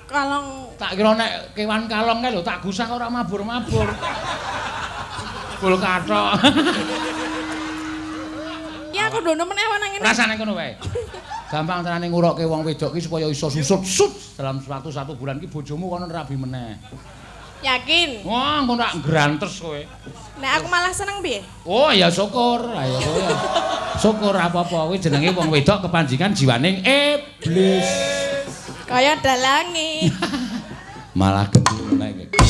Kalong. Tak kira nek kewan kalong kae lho tak gusah ora mabur-mabur. Bul kathok. Ya aku ndono meneh wae nang ngene. Rasane ngono wae. Gampang tenane ngurokke wong wedok ki supaya iso susut sut dalam waktu 1 bulan ki bojomu kono rabi meneh. Yakin? Wah, engko tak grantes kowe. Nek aku malah seneng piye? Oh ya syukur. Ayo kowe. Syukur apa-apa kuwi jenenge wong wedok kepanjingan jiwaning iblis. Kaya dalangi. Malah gendhi meneh iki.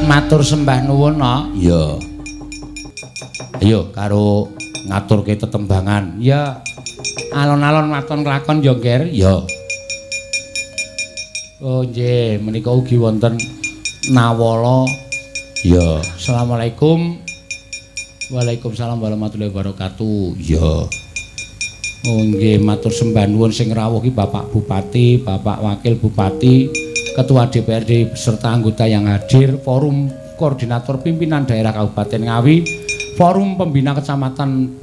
Matur sembah nuwun, no. Iya. Ayo karo ngaturke tetembangan. Ya. Alon-alon waton kelakon ya, Nger. Ya. Oh nggih, menika ugi wonten Nawala. Ya. Assalamualaikum. Waalaikumsalam warahmatullahi wabarakatuh. Ya. Oh nggih, matur sembah nuwun sing rawuh ki Bapak Bupati, Bapak Wakil Bupati, Ketua DPRD beserta anggota yang hadir, Forum Koordinator Pimpinan Daerah Kabupaten Ngawi, Forum Pembina Kecamatan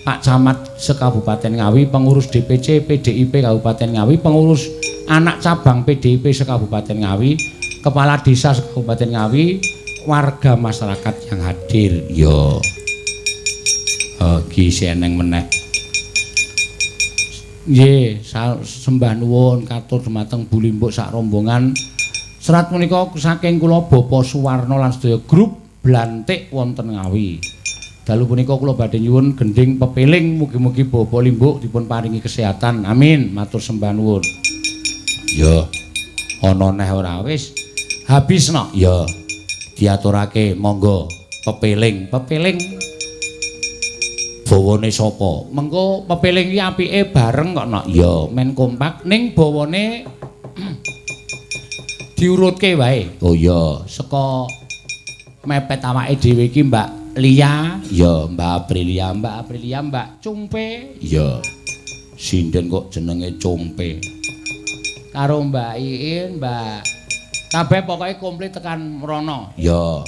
Pak Camat se-Kabupaten Ngawi, pengurus DPC PDIP Kabupaten Ngawi, pengurus anak cabang PDIP se-Kabupaten Ngawi, Kepala Desa se-Kabupaten Ngawi, warga masyarakat yang hadir. Yo. Ki seneng meneh. Nggih, sembah nuwun katur dumateng Bu Limbuk sak rombongan. Serat punika saking kula Bapak Suwarno lan sedaya grup Blantik wonten Ngawi. Dalu punika kula badhe nyuwun gendhing pepeling mugi-mugi Bapak Limbuk dipun paringi kesehatan. Amin. Matur sembah nuwun. Ya. Ana neh ora wis. Habis no. Ya. Diaturake monggo pepeling, pepeling. Bawane sapa? Mengko pepeling iki apike bareng kok nok. Ya, men kompak ning bawane diurutke wae. Oh iya, saka mepet awake dhewe iki Mbak Lia, ya Mbak Aprilia, Mbak Aprilia, Mbak Cumpe, ya. Sinden kok jenenge Cumpe. Karo Mbak Iin, Mbak Kabeh pokoke komplit tekan mrono. Ya.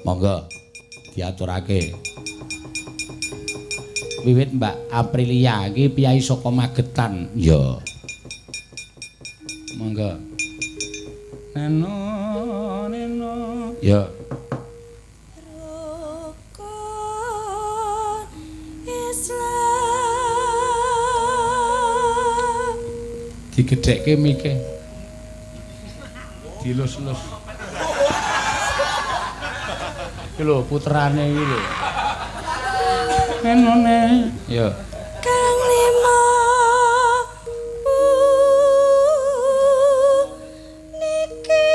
Monggo diaturake. Wiwit Mbak Aprilia iki piyai saka Magetan. Ya. Monggo. Neno neno. Ya. Rukun Islam. Digedhekke mike. Dilus-lus. Iki lho puterane iki lho. Nenone. Ya. Kang lima niki.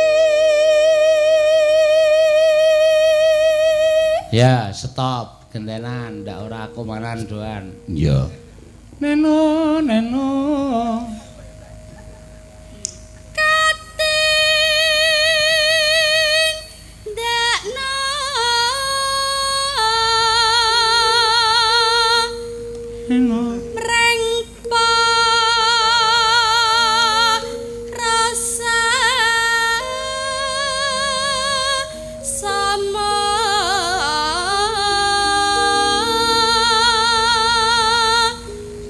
Ya, stop. Gentenan, ndak ora komanan doan. Ya. Neno, neno. Kating ndakno Neno. mreng rasa sama.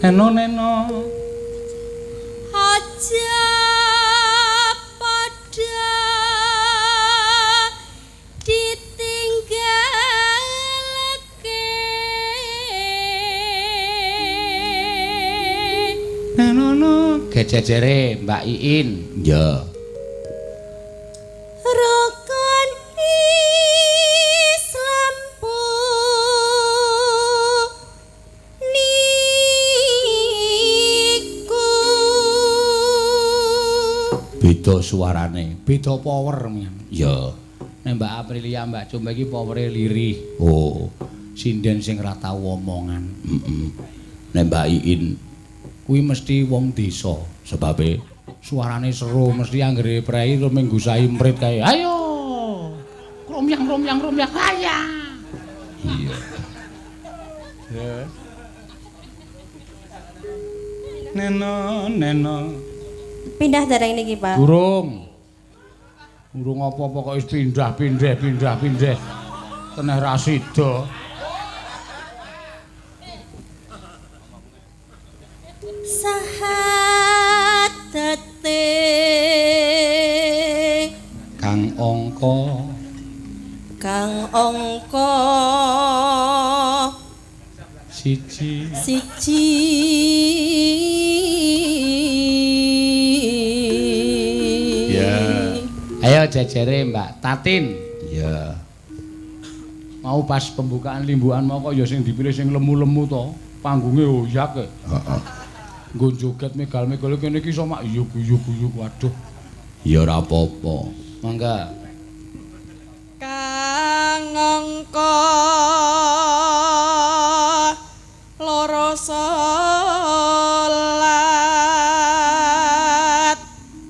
Neno, neno. Aja padha ditinggalke. Neno, no. Gejejere Mbak Iin. Ya. Rukun Islam niku. Beda suarane, beda power. Ya. Nek Mbak Aprilia, Mbak Cumba iki powere lirih. Oh, sinden sing ra tau omongan. Heeh. Nek Mbak Iin kuwi mesti wong desa, sebabe suarane seru, mesti anggere prei terus menggusahi emprit kae. Ayo. Kromyang kromyang kromyang kaya. Iya. Ya. Neno, neno. Pindah dereng niki, Pak. Durung. Durung apa-apa kok wis pindah-pindah pindah-pindah. Teneh ra sida. Sahadate Kang angka kang angka siji. Siji. Ya. Ayo jejere Mbak Tatin. Ya. Mau pas pembukaan limbukan mau kok ya sing dipilih sing lemu-lemu to. Panggunge oyak e. Heeh. Nggo joget megal-megal kene iki iso mak yuk yuk yuk waduh. Ya ora apa-apa. Mangga. Kang angka loro salat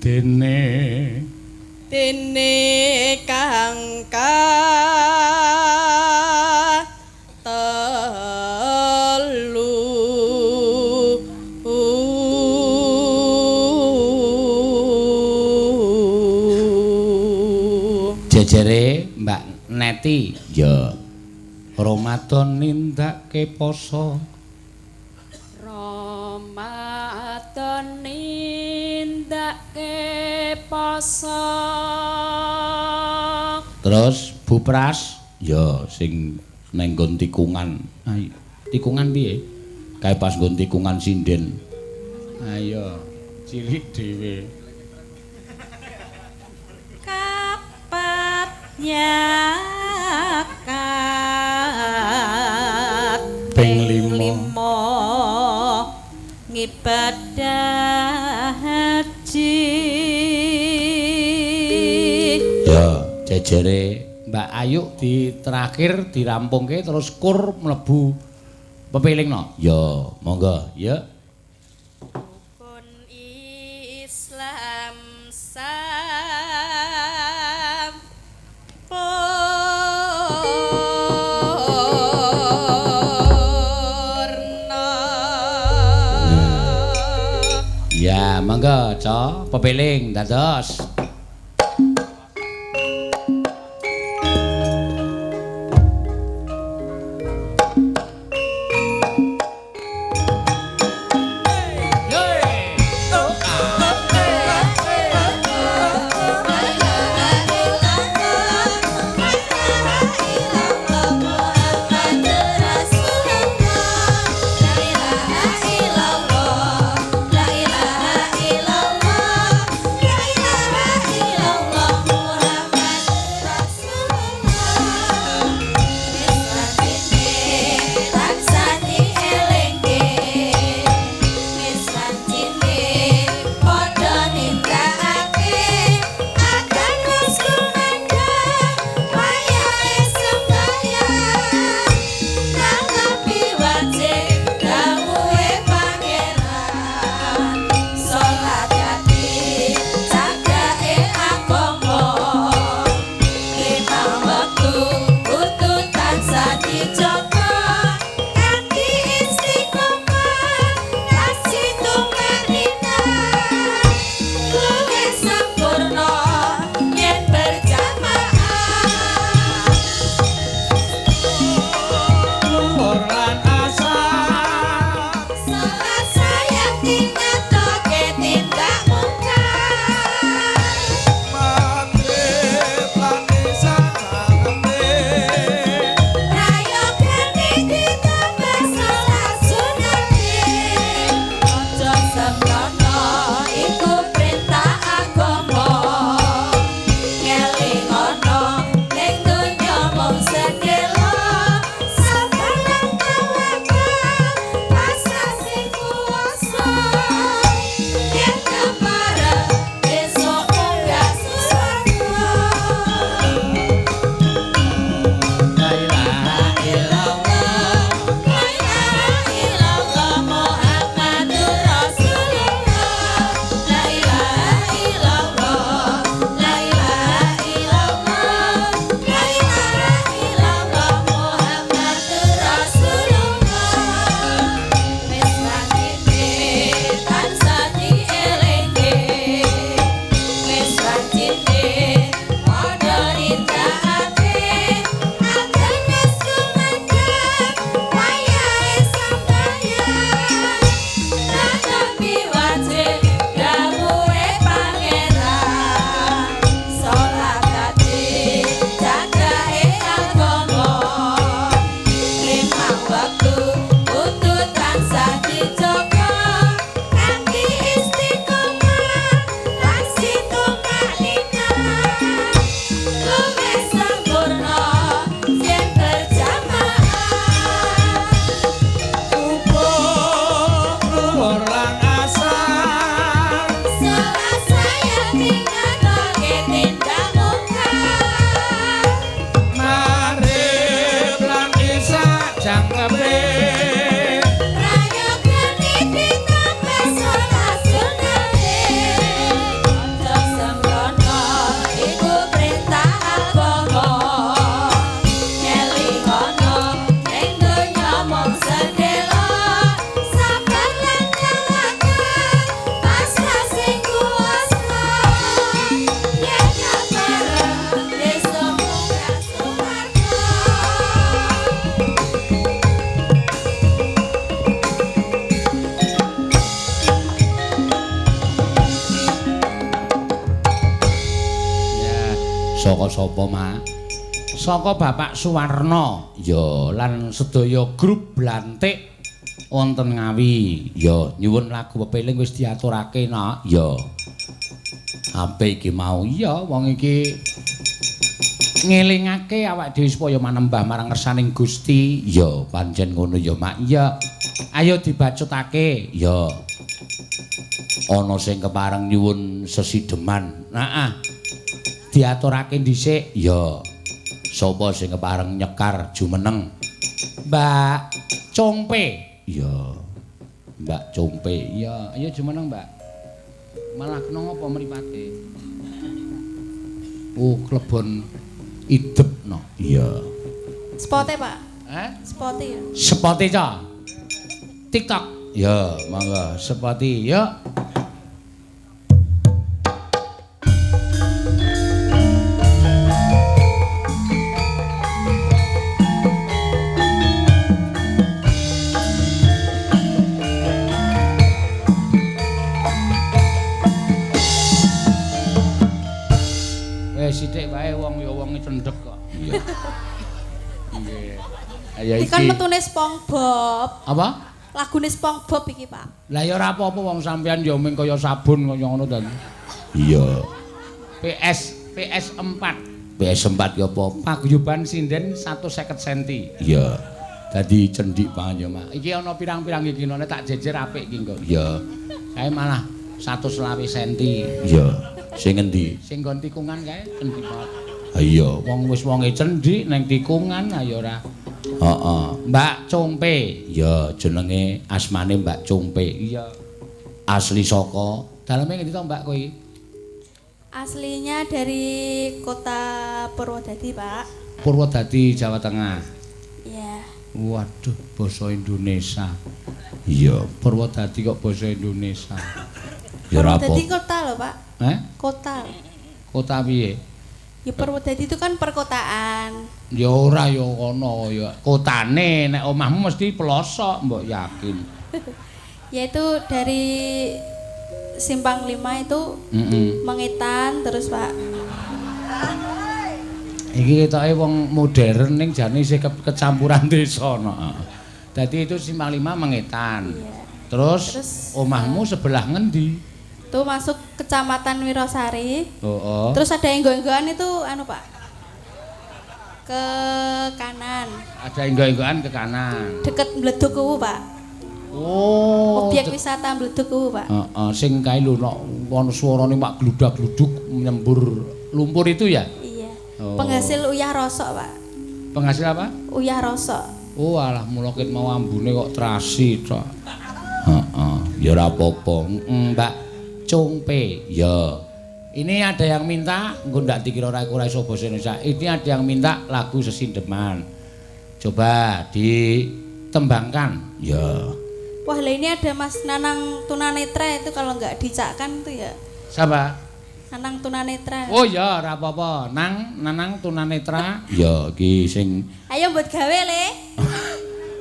Dene dene kang telu. Jejere Mbak Neti. Ya. Ramadan nindakake poso. Ramadan nindakake poso. Terus Bu Pras, ya sing neng nggon tikungan. Ayo, tikungan piye? Kae pas nggon tikungan sinden. Ayo, cilik dhewe. Kapat nyakat Ping lima. Ngibadah haji. Ya, jejere Mbak Ayu di terakhir dirampungke terus kur mlebu pepilingno. Ya, monggo, ya. Rukun Islam sampurna. Ya, monggo, Ca, pepiling dados. Saka sapa, Mak? Saka Bapak Suwarno. Ya, lan sedaya grup Blantik wonten Ngawi. Ya, nyuwun lagu pepeling wis diaturake, Nak. Ya. Apik iki mau. Iya, wong iki ngelingake awak dhewe supaya manembah marang ngersaning Gusti. Ya, pancen ngono ya, Mak. Iya. Ayo dibacutake. Ya. Ana sing kepareng nyuwun sesideman. Nah, diaturake dhisik. Ya. Sapa sing kepareng nyekar jumeneng? Mbak Congpe. Ya. Mbak Congpe. Ya, ayo jumeneng, Mbak. Malah kena ngapa mripate? Oh, klebon idep no. Iya. Spote, Pak. Hah? Spote ya. Spote, Ca. TikTok. Ya, monggo spote. Yuk. Sithik wae wong ya wonge cendhek kok. Iya. Nggih. Ayo Iki kan iki. metune SpongeBob. Apa? Lagune SpongeBob iki, Pak. Lah ya ora apa-apa wong sampean ya mung kaya sabun kaya ngono ta. Iya. PS 4. PS4 ya apa? Paguyuban sinden 150 cm. Iya. Dadi cendhik banget ya, Mak. Iki ana pirang-pirang iki nek tak jejer apik iki engko. Iya. Kae malah 120 cm. Iya. Sing ngendi? Sing nggon tikungan kae cendhik banget. Ha iya, wong wis wonge cendhik ning tikungan ayo ora. Heeh. Mbak Congpe. Ya, jenenge asmane Mbak Congpe. Iya. Asli saka daleme ngendi to, Mbak, kowe iki? Aslinya dari kota Purwodadi, Pak. Purwodadi, Jawa Tengah. Iya. Waduh, basa Indonesia. Iya, Purwodadi kok basa Indonesia. Ya ora apa. Purwodadi kota lho, Pak. Heh? Kota. Kota piye? Ya Purwodadi itu kan perkotaan. Ya ora ya kono ya. Kotane nek omahmu mesti pelosok, mbok yakin. Yaitu dari Simpang 5 itu mengetan terus, Pak. Iki ketoke wong modern ning jane isih kecampuran desa no. Dadi itu Simpang 5 mengetan. Iya. Terus, Terus omahmu sebelah ngendi? Itu masuk Kecamatan Wirosari. Oh, oh. Terus ada enggo-enggoan itu anu, Pak. Ke kanan. Ada enggo-enggoan ke kanan. Deket Bledug kuwu, Pak. Oh. Objek wisata Bledug kuwu, Pak. Heeh, sing kae lho nek ana swarane mak gludak-gluduk nyembur lumpur itu ya? Iya. Oh. Penghasil uyah rosok, Pak. Penghasil apa? Uyah rosok. Oh, alah mula ket mau ambune kok terasi tok. Heeh, ya ora apa-apa. Mbak Congpe. Ya. Ini ada yang minta, engko ndak dikira ora ora iso basa Indonesia. Ini ada yang minta lagu sesindeman. Coba ditembangkan. Ya. Wah, lah ini ada Mas Nanang tunanetra itu kalau nggak dicakkan tuh ya. Siapa? Nanang tunanetra. Oh ya, ora apa-apa. Nang Nanang tunanetra. Ya, iki sing Ayo buat gawe le.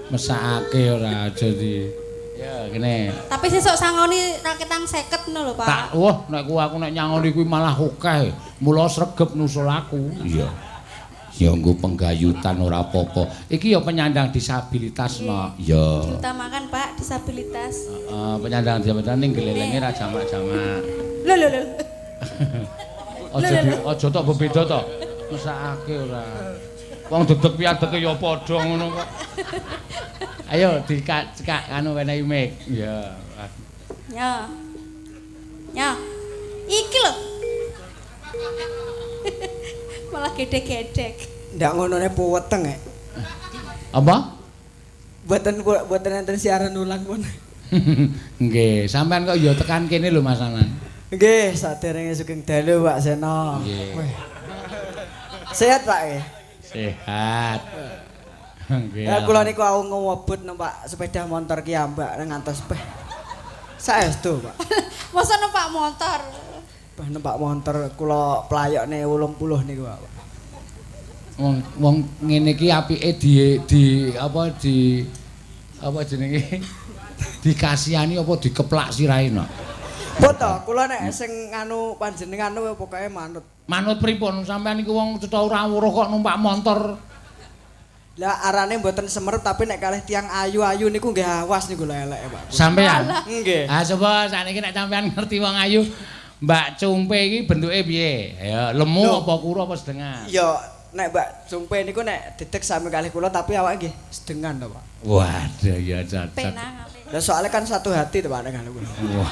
mesakake ora aja di. Ya, kene. Tapi sesuk sangoni raketang 50 ngono lho, Pak. Tak, wah nek ku aku nek nyangoni kuwi malah akeh. Mula sregep nusul aku. Iya. Ya nggo penggayutan ora apa-apa. Iki ya penyandang disabilitas no. Ya. Diutamakan, Pak, disabilitas. Heeh, penyandang disabilitas ning gelelenge ra jamak-jamak. Lho lho lho. Aja tok bebeda to. Mesakake ora. Wong dedeg piadege ya padha ngono kok. Ayo dikak anu wenehi mic. Ya. Ya. Ya. Iki lho. Malah gedek-gedek. Ndak ngonone puweteng e. Apa? Mboten enten siaran ulang pun. Nggih, sampean kok ya tekan kene lho Mas Anang. Nggih, saderenge sugeng dalu Pak Seno. Nggih. Sehat Pak nggih? Sehat. Nggih. Ya kula niku au ngewebut numpak sepeda motor ki ambak ngantos peh. Saestu, Pak. Masa numpak motor? Peh numpak motor kula playokne 80 niku, Pak. Wong ngene iki apike di apa di apa jenenge? Dikasihani apa dikeplak sirahe no. Pun to, kula nek sing nganu panjenengan pokoke manut. Manut pripun? Sampeyan niku wong cetha ora weruh kok numpak montor. Lah arane mboten semerep tapi nek kalih tiyang ayu-ayu niku nggih awas niku lho eleke, Pak. Sampeyan. Nggih. Ah coba sakniki nek sampeyan ngerti wong ayu, Mbak Cumpe iki bentuke piye? Ya lemu apa kuru apa sedengan? Ya nek Mbak Cumpe niku nek dedeg sami kalih kula tapi awake nggih sedengan to, Pak. Waduh ya cacat. Penang. Lah soalnya kan satu hati to Pak nek kalih kula. Wah.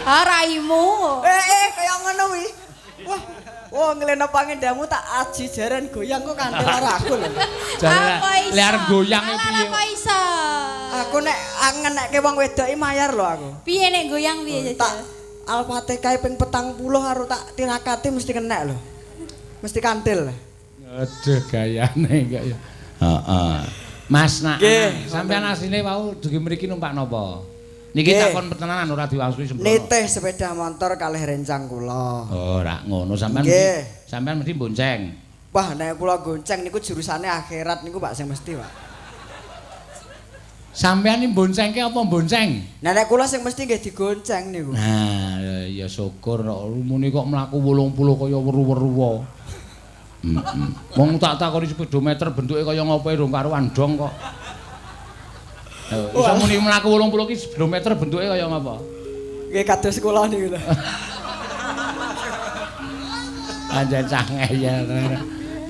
Ah raimu. Eh kaya ngono kuwi. Wah, wah ngeleno pangendamu tak aji jaran goyang kok kanthi lara aku lho. Apa iso? Lek arep goyang e Alah, piye? Apa iso? Aku nek ngenekke wong wedok iki mayar lho aku. Piye nek goyang piye Tak jajal? Al-Fatihah ping 40 karo tak tirakati mesti kenek lho. Mesti kantil. Aduh gayane kok ya. Heeh. Mas nak, sampean asline wau dugi mriki numpak napa? Niki takon tenanan ora diwangsuli sembrono. Nitih sepeda motor kalih rencang kula. Oh, ora ngono sampean. Nggih. Sampean mesti bonceng. Wah, nek kula gonceng niku jurusane akhirat niku Pak sing mesti, Pak. Sampean iki boncengke apa bonceng? Nah nek kula sing mesti nggih digonceng niku. Nah, ya syukur kok muni kok mlaku 80 kaya weru-weru wae. Heeh. Wong tak takoni speedometer bentuke kaya ngopo rong karuan dong kok. Iso muni mlaku 80 ki speedometer bentuke kaya ngopo? Nggih kados kula niku lho. Anjen cah ngeyel.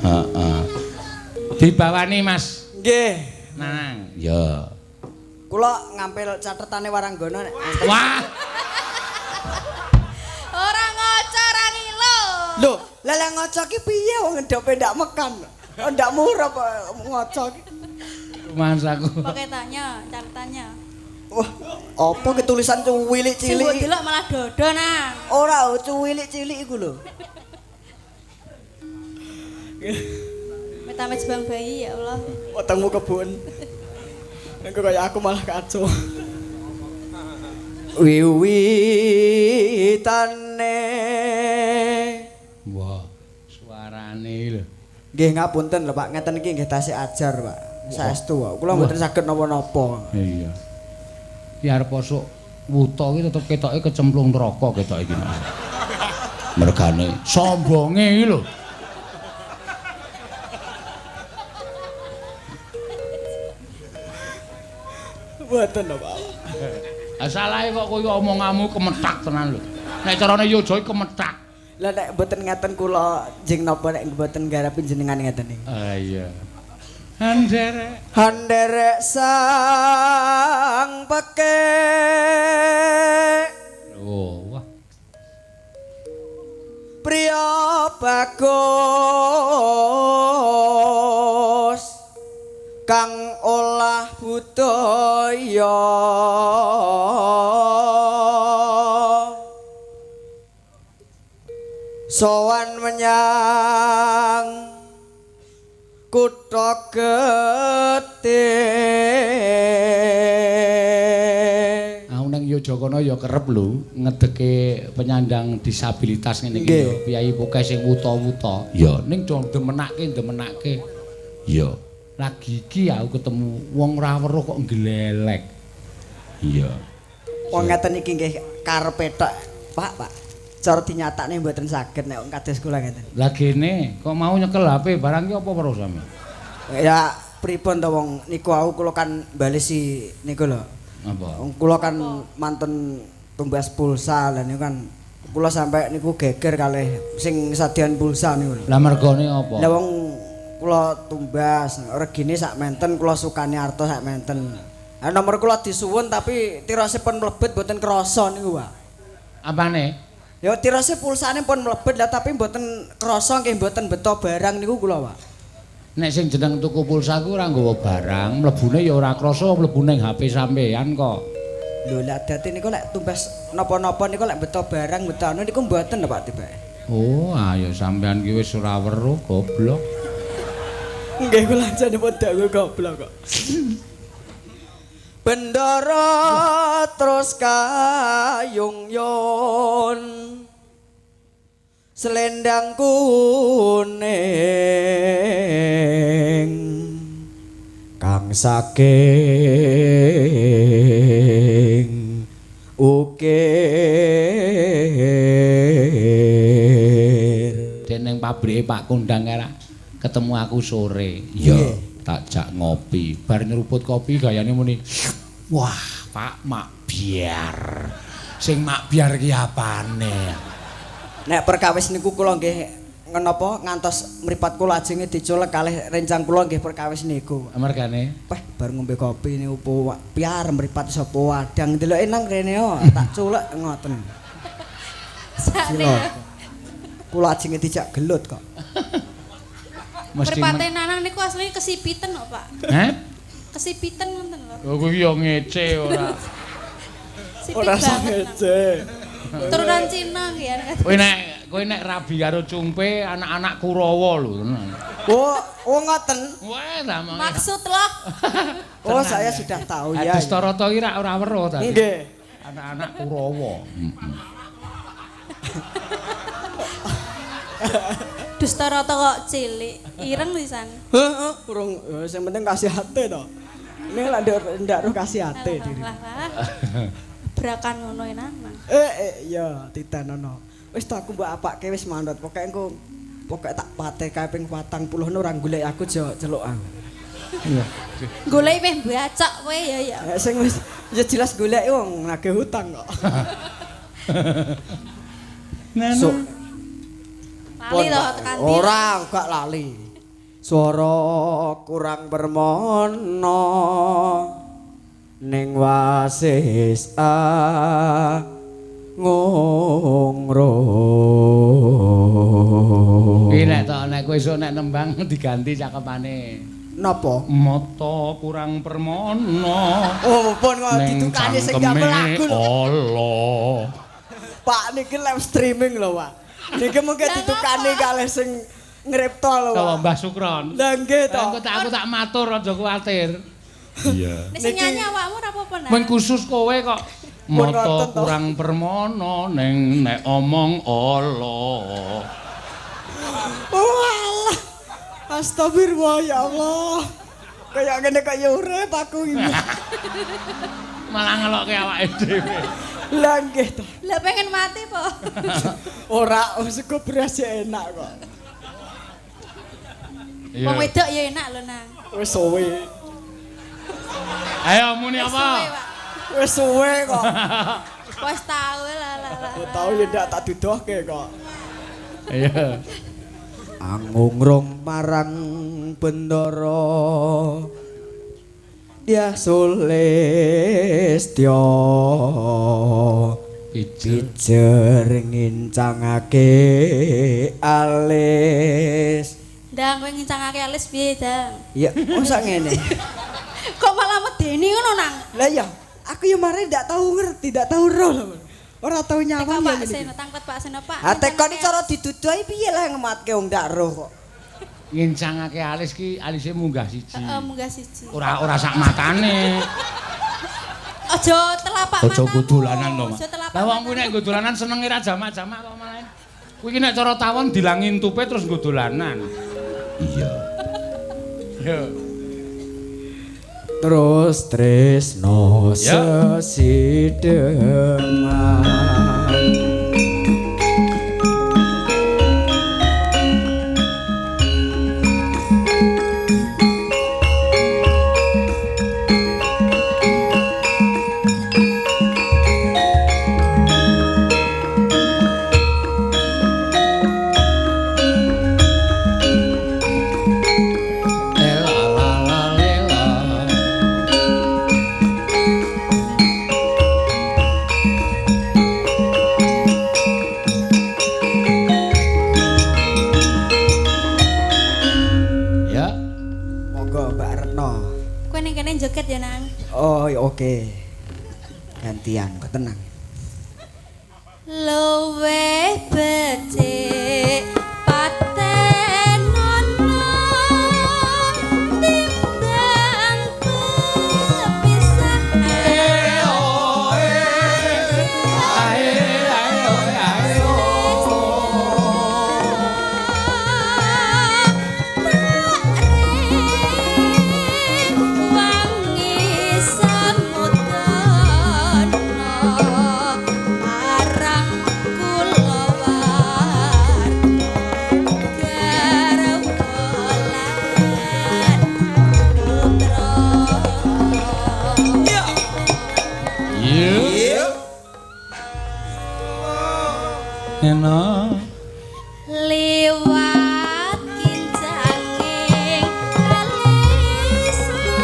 Heeh. Dibawani Mas. Nggih. Nanang. Ya. Kula ngampil catetane Waranggono nek. Wah. Ora ngoco ora ngilo. Lho, lah lah ngoco ki piye wong ngendope ndak mekan. Ndak murah kok ngoco ki. Mas aku. Pokoke tanya, catatannya. Wah, apa ki tulisan cuwilik Sing mbok cilik? delok malah dodo nang. Ora, cuwilik cilik iku lho. Metamet bang bayi ya Allah. Wetengmu kebun. Engko kaya aku malah kacau. Wiwitane. Wah, suarane lho. Nggih ngapunten lho Pak, ngeten iki nggih tasih ajar Pak. Saestu kok. Kula mboten saged napa-napa. Iya. Ki arep osok wuta iki tetep ketoke kecemplung neraka ketoke iki. Mas. Mergane sombonge iki lho. Mboten lho Pak. Ah salahe kok kowe omonganmu kemethak tenan lho. Nek carane yojo iki kemethak. Lah nek mboten ngeten kula jeng napa nek mboten garapi jenengan ngeten iki. Ah iya. Anderek Handerek sang peke. Oh, wah. Priya bagus kang olah budaya sowan menyang kutha getih. Aku ning Yogyakarta ya kerep lho ngedeke penyandang disabilitas ngene iki ya, piyayi pokoke sing wuta-wuta. Ya ning do demenake. Ya, lagi iki aku ketemu wong ora weruh kok glelek. Iya. Wong ngeten iki nggih karepe tok, Pak, Pak. Cara dinyatakne mboten saged nek wong kados kula ngeten. Lah gene kok mau nyekel HP barang ki apa weruh sampeyan? Ya pripun to wong niku aku kula kan balesi niku lho. Apa? Wong kula kan mantun tumbas pulsa lah niku kan kula sampe niku geger kalih sing sadian pulsa niku lho. Lah mergone apa? Lah wong kula tumbas regine sak menten kula sukani arta sak menten. Lah nomor kula disuwun tapi tirose pun mlebet mboten krasa niku, Pak. Apane? Ya tirose pulsane pun mlebet lah tapi mboten krasa nggih mboten beto barang niku kula, Pak. Nek sing jeneng tuku pulsa ku ora nggawa barang, mlebune ya ora krasa mlebu ning HP sampean kok. Lho lah dadi niku lek tumbas napa-napa niku lek beto barang beto anu niku mboten lho Pak tibake. Oh, ayo sampean ki wis ora weruh goblok. Nggih kula jane padha goblok kok. Bendara terus kayung yon selendang kuning kang saking ukir. ning pabrike Pak Kondang ora ketemu aku sore. Iya, tak jak ngopi. Bar nyeruput kopi gayane muni, "Wah, Pak, mak biar." Sing mak biar ki apane? Nek perkawis niku kula nggih ngenapa ngantos mripat kula ajenge diculek kalih rencang kula nggih perkawis niku. Mergane Peh bar ngombe kopi niku po piar mripat sapa wadang ndeloke nang rene oh, tak culek ngoten. Sakne. Kula ajenge dijak gelut kok. Mesti Mripate Nanang niku asline kesipiten kok, Pak. Heh? Kesipiten ngoten lho. Oh kuwi yo ngece ora. Sipit banget. Nang. Turunan Cina nggih ya. Kowe nek rabi karo Cungpe anak-anak Kurawa lho tenan. Oh, oh ngoten. Wah, ta mong. Maksud loh. Oh, saya sudah tahu ya. Adustarata iki rak ora weruh tadi. Nggih. Anak-anak Kurawa. Heeh. Dustarata kok cilik, ireng pisan. Heeh, urung sing penting kasih hati to. Ini lak ndak roh kasih hati diri. Lah lah. Brakan ngono enak. Iya, titenono. Wis to aku mbok apake wis manut. Pokoke engko pokoke tak pate kae ping 40 ora golek aku celuk aku. Iya. Golek meh mbacok kowe ya ya. Sing wis ya jelas golek wong nagih hutang kok. Nana. Lali to tekan ndi? Ora, gak lali. Swara kurang permono ning wasis ngungro. Iki nek to nek kowe esuk nek nembang diganti cakepane. Napa? Mata kurang permono. Oh, pun kok ditukani sing gawe lagu lho. Allah. Pak niki live streaming lho, Pak. Niki mungkin ditukani kalih sing ngripta lho, Pak. Kawa Mbah Sukron. Lah nggih to. Engko tak aku tak matur aja kuwatir. Iya. Nek sing nyanyi awakmu ora apa-apa nah. Men khusus kowe kok. Mata kurang permono ning nek omong Allah. Walah. Astagfirullah ya Allah. Kayak ngene kaya urip aku iki. Malah ngelokke awake dhewe. Lah nggih to. Lah pengen mati po. Ora, sego beras enak kok. Wong wedok ya enak lho nang. Wis suwe. Ayo muni apa? Wis suwe kok. Wis tau lah lah lah. Tau ya ndak tak dudohke kok. Iya. Angungrung marang bendara Dyah Sulistya pijer ngincangake alis. Ndang kowe ngincangake alis piye, Dang? Ya, mosok ngene. Kok malah medeni ngono nang? Lah iya, aku ya mare ndak tau ngerti, ndak tau roh lho. Ora tau nyawang ya ngene iki. Tangklet Pak Seno, Pak. Ha tekon cara diduduhi piye lah ngematke wong ndak roh kok. Ngincangake alis ki alise munggah siji. Heeh, munggah siji. Ora ora sak matane. Aja telapak matamu. Aja nggo dolanan to, Mas. Lah wong kuwi nek nggo dolanan senenge ra jamak-jamak kok malah. Kuwi ki nek cara tawon dilangin tupe terus nggo dolanan. Iya. Yo. Terus tresno sesideman. Joget ya nang. Oh oke. Gantian, kok tenang. Luwih becik patenono timbang pepisahan. Marang kula warga. Eno. Liwat kincanging alismu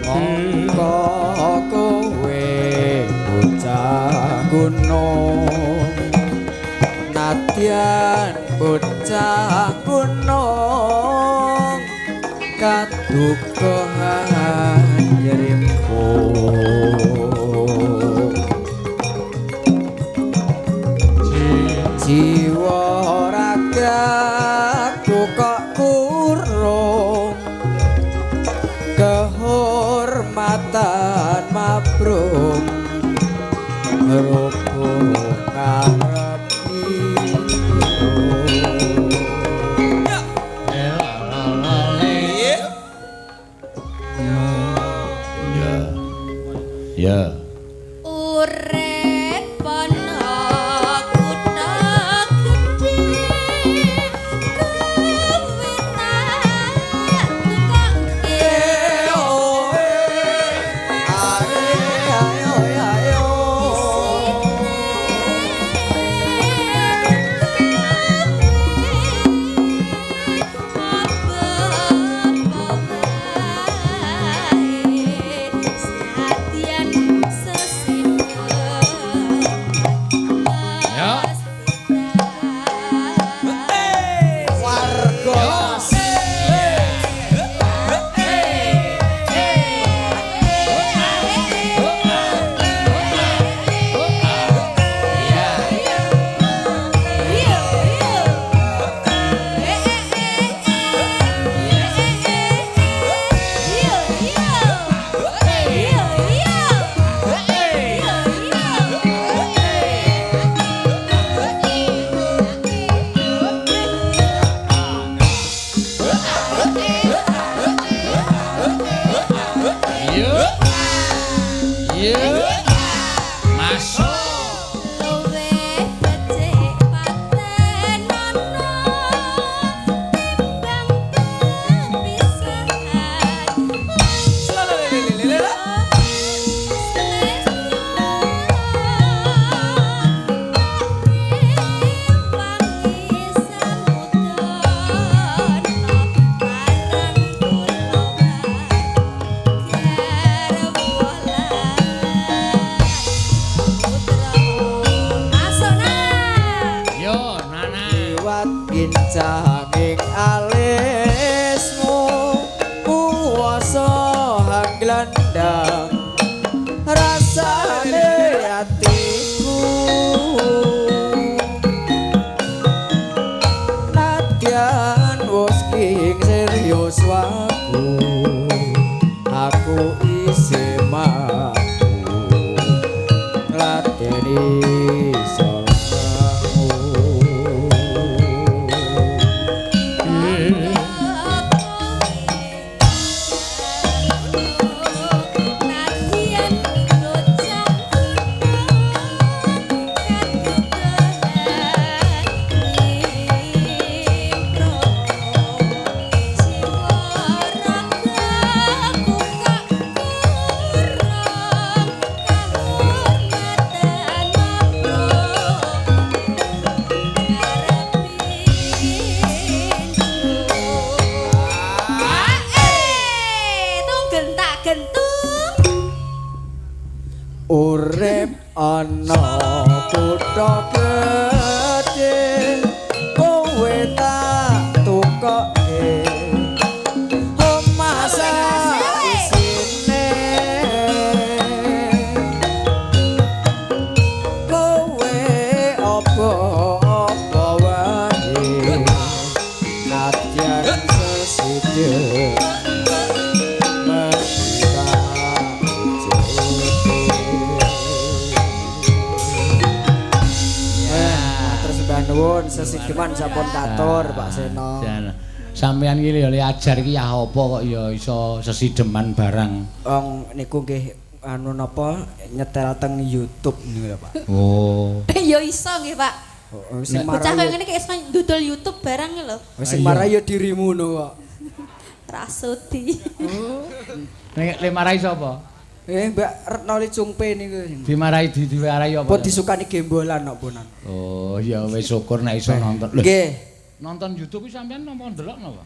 Mongko kowe bocah gunung, nadyan bocah gunung kadukuhan nyerimpung. Jiwa ragaku kok kurung kehormatan mabrung rubuh ngarep. Ya. Ya. Urip ana kutha gedhe kowe tak tukoke. Ya. Warga. Yo. Yo. Masuk. Luwih becik patenono timbang pepisahan. Yo, Nana. Liwat kincanging alismu kuwasa hanglandang rasane atiku, nadyan wis king serius waku aku isih mampu ngladeni salahmu. Gentung. Urip ana kutha gedhe kowe tak tukoke omah sak isine, kowe apa-apa wae nadyan sesidhe mesti tak. Sesideman sampun katur Pak Seno. Jan. Sampeyan iki lho ajar iki ya apa kok ya iso sesideman barang. Wong niku nggih anu napa nyetel teng YouTube niku lho Pak. Oh. Ya iso nggih Pak. Oh, sing Bocah marah kaya ngene iki iso ndudul YouTube barang lho. sing marah ya dirimu no kok. Rasudi. Nek le marahi sapa? Mbak Retno Li Cungpe niku. Dimarahi diwarahi apa? Pun disukani gembolan kok punan. Oh, ya wis syukur nek iso nonton. Lho, Nggih. nonton YouTube iki sampean napa ndelok napa?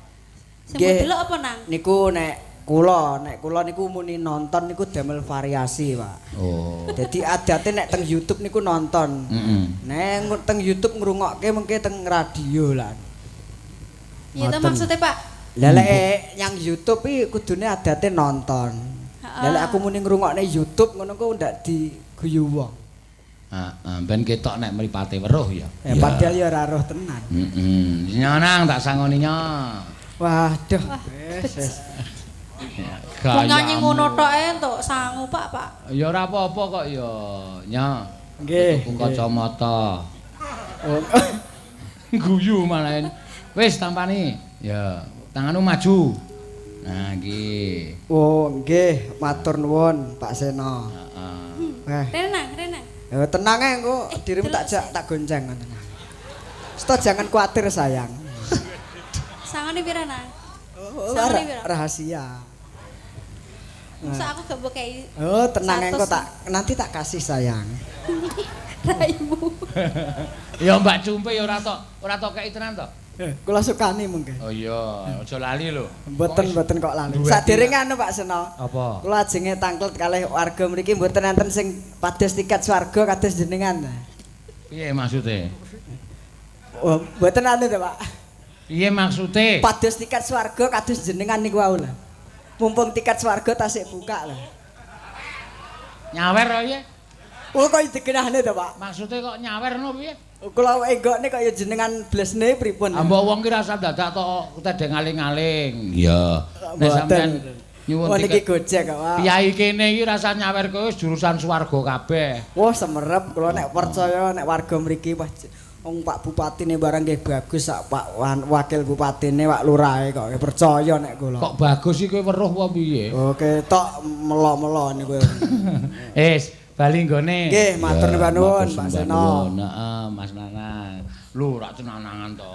Sing Nggih. delok apa nang? Niku nek kula niku muni nonton niku damel variasi, Pak. Oh. Dadi adate nek teng YouTube niku nonton. Heeh. Nek teng YouTube ngrungokke mengke teng radio lah. Ya itu maksudnya Pak. Lah lek yang YouTube iki kudune adate nonton. Lah lek aku muni ngrungokne YouTube ngono ku ndak diguyu wong. Heeh, ben ketok nek mripate weruh ya. Ya padahal ya ora roh tenan. Heeh. Nyanang tak sangoni nya. Waduh. Wis wis. Wong nyanyi ngono tok e entuk sangu Pak, Pak. Ya ora apa-apa kok ya, nya. Nggih. Tuku kacamata. Guyu malah. Wis tampani. Ya, tanganmu maju. Nah, iki. Oh, nggih, matur nuwun Pak Seno. Heeh. Eh, Renang, renang. ya tenang ae engko dirimu tak jak tak gonceng ngono. Sto jangan khawatir sayang. Sangone pira nang? Oh, Sangone pira? rahasia. Masa aku gak mbok kei Oh, tenang engko 100. tak nanti tak kasih sayang. Raimu. Ya Mbak Cumpe ya ora tok kei tenan to. Kula sukani mungkin. Oh iya, aja lali lho. Mboten kok lali. Duwe Saderenge anu Pak Seno. Apa? Kula ajenge tangklet kalih warga mriki mboten enten sing pados tiket swarga kados jenengan. Piye maksude? Oh, mboten anu to, Pak. Piye maksude? Pados tiket swarga kados jenengan niku wau lho. Mumpung tiket swarga tasik buka lho. Nyawer piye? Oh kok digenahne to, Pak? Maksude kok nyawer no piye? Kula enggokne kok ya jenengan blesne pripun? Mbok wong ki rasa dadak tok tedeng aling-aling. Iya. Nek sampean nyuwun Oh niki tiket Gojek kok, Pak. Piyai kene iki rasa nyawer kowe wis jurusan swarga kabeh. Wah semerep kula nek percaya nek warga mriki wah wong Pak Bupatine barang nggih bagus sak Pak Wakil Bupatine Pak Lurahe kok percaya nek kula. Kok bagus iki kowe weruh apa piye? Oh ketok melo-melo niku. Wis, bali nggone. Nggih, matur nuwun, Pak Seno. Heeh, Mas Nanang. Lho, ora tenangan to.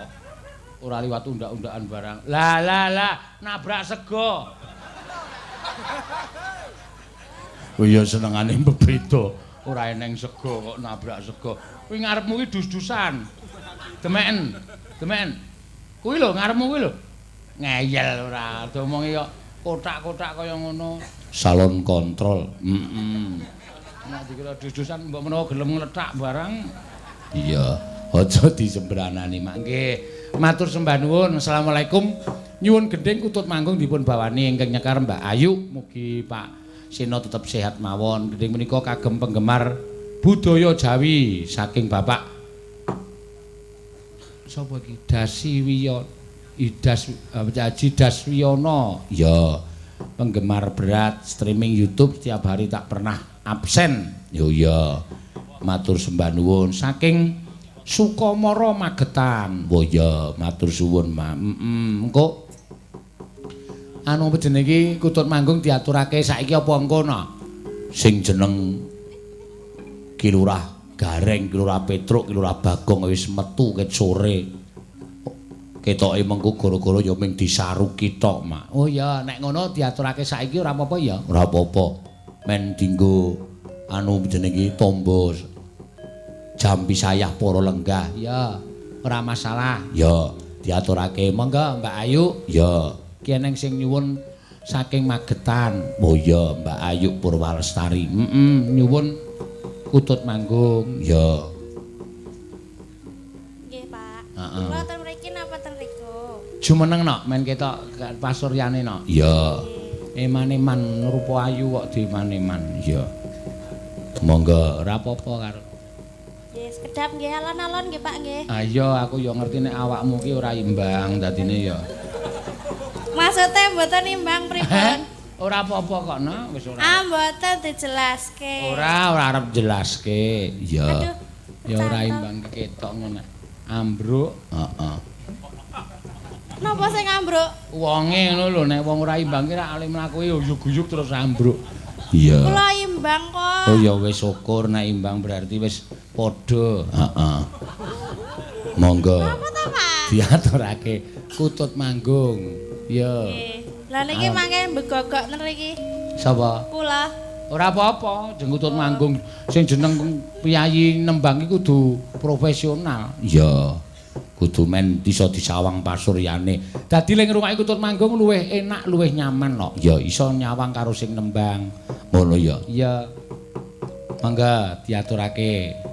Ora liwat undak-undakan barang. Lah lah lah, nabrak sego. Oh iya senengane bebeda. Ora eneng sego kok nabrak sego. Kuwi ngarepmu kuwi dus-dusan. Demeken. Demeken. Kuwi lho ngarepmu kuwi lho. Ngeyel ora, diomongi kok kotak-kotak kaya ngono. Salon kontrol. Heeh. Nek dikira dus-dusan mbok menawa gelem ngletak barang. Iya, aja disembranani mak. Nggih. Matur sembah nuwun. Assalamualaikum. Nyuwun gendhing kutut manggung dipun bawani ingkang nyekar Mbak Ayu. Mugi Pak Seno tetep sehat mawon. Gendhing menika kagem penggemar budaya Jawi saking Bapak sapa iki? Dasiwiyo Idas Haji Daswiyono. Ya, penggemar berat streaming YouTube setiap hari tak pernah absen. Yo ya. Matur sembah nuwun saking Sukamara Magetan. Oh ya, matur suwun, Mak. Engko anu apa jenenge iki kutut manggung diaturake saiki apa engko no? Sing jeneng Ki Lurah Gareng, Ki Lurah Petruk, Ki Lurah Bagong wis metu ket sore. Ketoke mengko gara-gara ya ming disaruki tok, Mak. Oh ya, nek ngono diaturake saiki ora apa-apa ya? Ora apa-apa. Men dinggo anu jenenge iki tombo jampi sayah para lenggah. Ya, ora masalah. Ya, diaturake. Monggo Mbak Ayu. Ya, ki eneng sing nyuwun saking Magetan. Oh ya, Mbak Ayu Purwalestari. Heeh, nyuwun kutut manggung. Ya. Nggih, Pak. Heeh. Kula ten mriki napa ten riku? Jumeneng nok men ketok pasuryane nok. Ya. Eman-eman rupa ayu kok dieman-eman. Ya. Monggo, ora apa-apa karo. Nggih, sekedap nggih alon-alon nggih, Pak nggih. Ayo aku ya ngerti nek awakmu ki ora imbang dadine ya. Maksude mboten imbang pripun? Ora apa-apa kok, Nak, wis ora. Ah, mboten dijelaske. Ora arep jelaske. Ya. Aduh, Ya ora kecantol. imbang ki ketok ngono. Ambruk, heeh. Napa sing ambruk? Wonge ngono lho, nek wong ora imbang ki rak ale mlaku uyug-uyug terus ambruk. Iya. Kula imbang kok. Oh ya wis syukur nek imbang berarti wis padha. Heeh. Monggo. Napa ta, Pak? Diaturake Kutut Manggung. Iya. Nggih. Lah niki mangke mbegogok nriki. Sapa? Kula. Ora apa-apa, jeng Kutut Manggung sing jeneng piyayi nembang iki kudu profesional. Iya. Kudu men iso disawang pasuryane. Dadi lek ngrungokke Kutut Manggung luwih enak, luwih nyaman kok. Ya iso nyawang karo sing nembang. Ngono ya. Iya. Mangga diaturake.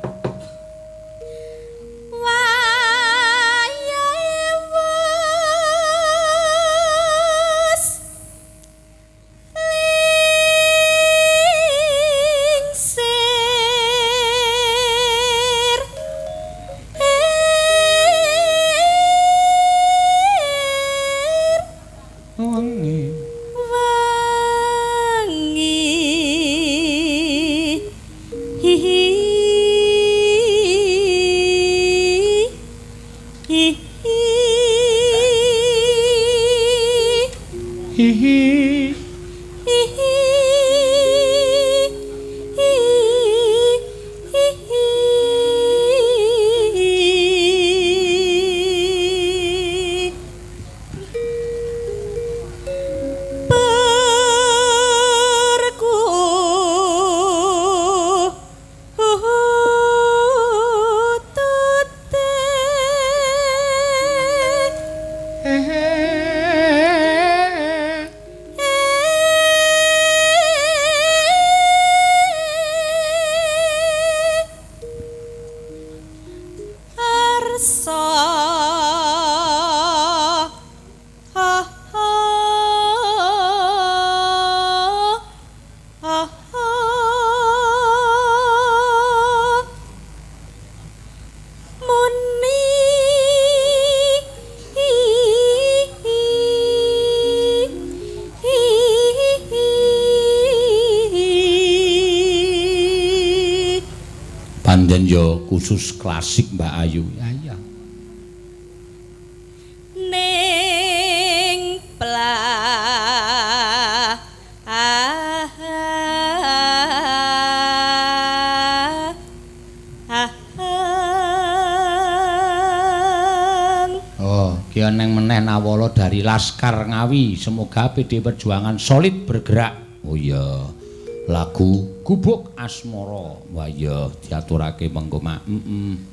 Panjen ya khusus klasik Mbak Ayu. Ya iya. Ning Oh, ki neng meneh Nawala dari Laskar Ngawi. Semoga PD Perjuangan solid bergerak. Oh iya. Lagu Gubuk Asmara. Wah iya, diaturake mengko mak. Heeh.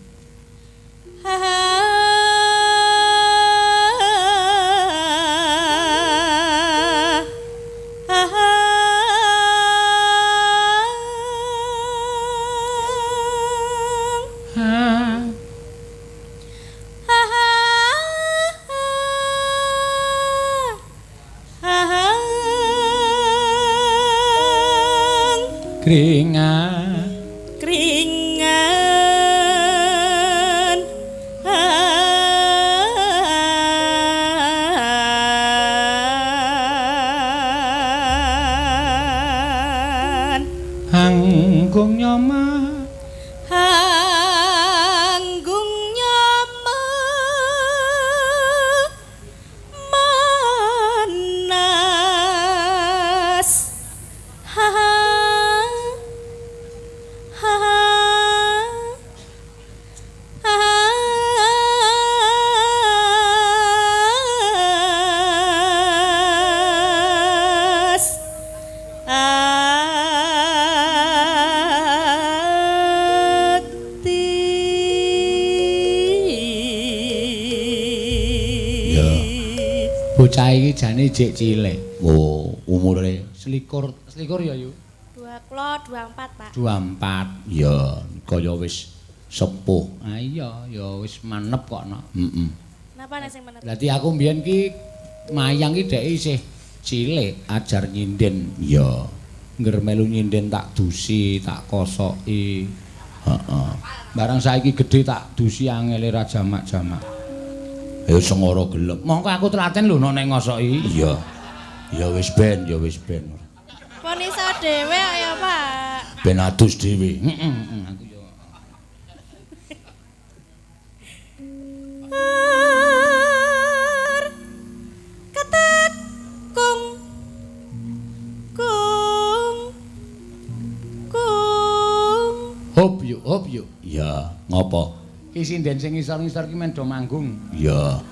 Kringan kringan hanggung nyoma hanggung nyoma manas ha ha ati. Ya. Bocah iki jane jek cilik. Oh, umure selikur, selikur ya, Yu? 24, Pak. 24. Ya, kaya wis sepuh. Ah iya, ya wis manep kok, nok. Heeh. Napa nek sing manep? Dadi aku mbiyen ki mayang ki dhek isih cilik ajar nyinden. Ya. Ngger melu nyinden tak dusi, tak kosoki. Heeh. Barang saiki gedhe tak dusi angele ra jamak-jamak. Ya sengara gelem. Mongko aku telaten lho nek ngosoki. Iya. Ya wis ben, ya wis ben. Pon iso dhewe ya, Pak. Ben adus dhewe. Heeh, aku yo. Ur ketekung kung kung. Hop yuk, hop yuk. Ya, ngopo? Ki sinden sing ngisor-ngisor ki men do manggung. Ya.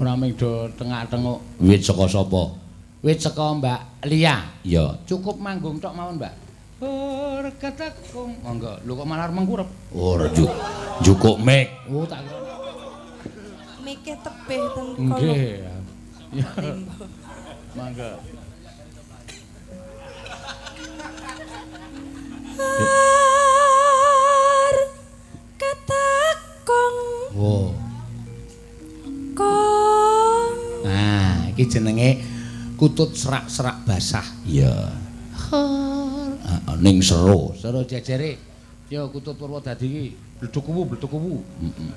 Ora mung do tengak-tenguk. Wit saka sapa? Wit saka Mbak Lia. Ya, cukup manggung tok mawon, Mbak. Ur ketekung. Monggo. Lho kok malah mengkurep? Ora njukuk mic. Oh, tak kira. Mike tebih ten kono. Nggih. Ya. Mangga. Ur ketekung Wo. kung. Nah, iki jenenge kutut serak-serak basah. Iya. Heeh, ning sero. Sero jejere. Yo kutut Purwodadi iki bleduk kuwu, bleduk kuwu. Heeh.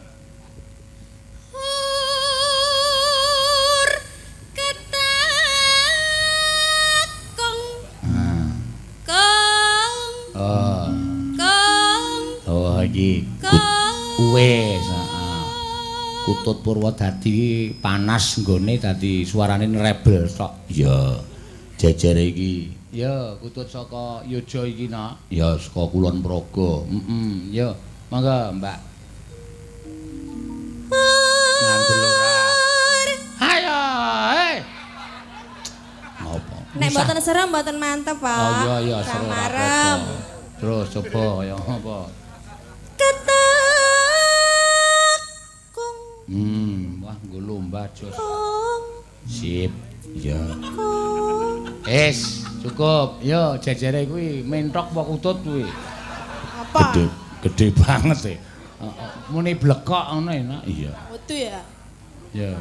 Ur ketekung Nah. kung Oh. kung Oh, iki kung. wis, heeh. Kutut Purwodadi iki panas nggone dadi suarane rebel tok. Iya. Jejere iki. Ya, kutut saka Yojo iki, Nak. Ya, saka Kulon Progo. Heeh, ya. Mangga, Mbak. Ngandel ora. Ayo, hei. Ngopo? Nek mboten serem mboten mantep, Pak. Oh iya iya seru ora Marem. apa-apa. Terus coba ya apa? Ketekung Wah nggo lomba jos. kung Sip. Ya. kung. Es, cukup. Yo jejere kuwi mentok apa kutut kuwi? Apa? Gede, gede banget e. Heeh. Muni blekok ngono enak. Iya. Metu ya. Ya.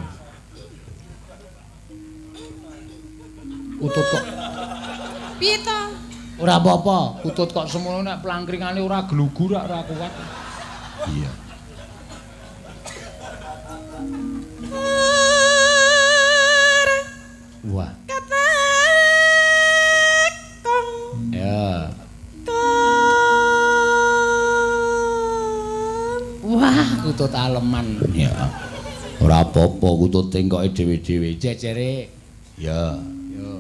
Kutut kok Piye to? ora apa-apa, kutut kok semono nek plangkringane ora glugu ora ora kuat. Iya. Wah. Ketekung Ya. kung. Wah, kutut aleman. Ya. Ora apa-apa kutut tengkoke dhewe-dhewe. Jejere. Ya. Ya.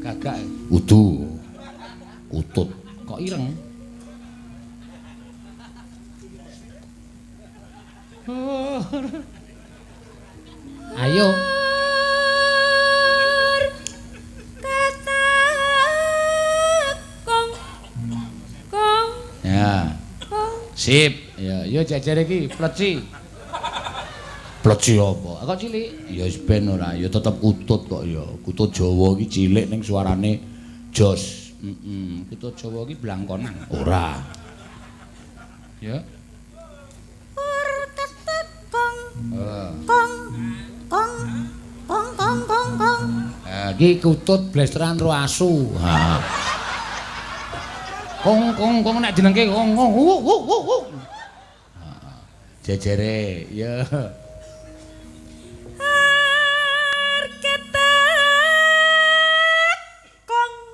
Gagak. Udu. Kutut kok ireng. Ayo. Ur ketekung kung Ya. kung. Sip. Ya, yo jejere iki pleci. Pleci apa? Kok cilik? Ya wis ben ora, ya tetep kutut kok ya. Kutut Jawa iki cilik ning suarane jos. Heeh, kutut Jawa iki blangkonan. Ora. Ya. Ur ketekung Heeh. kung kung kung kung kung kung. Ha, iki kutut blesteran ro asu. Ha. Kong kong kong nek jenengke kong kong. Wu wu wu wu. Ha. Jejere, ya. Ur ketekung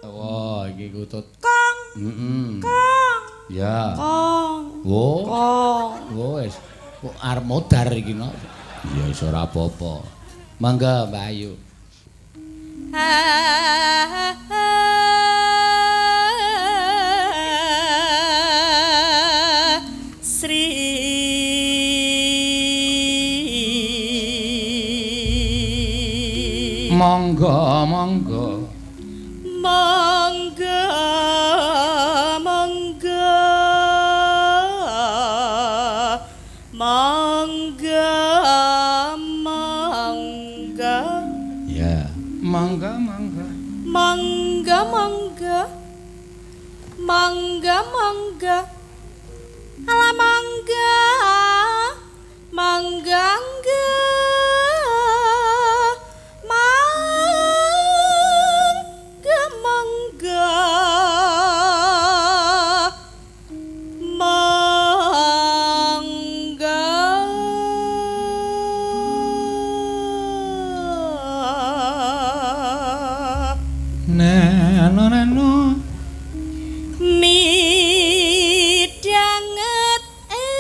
Wah, iki kutut. kung Heeh. kung Ya. kung Wo. kung. Wes, kok arep modar iki no. Ya wis ora apa-apa. Mangga Mbak Ayu. Sri Monggo, monggo. Monggo monggo monggo monggo. Ya. Monggo, monggo. Monggo monggo monggo monggo ala monggo monggo monggo monggo monggo monggo. Nano nano. Midhanget ing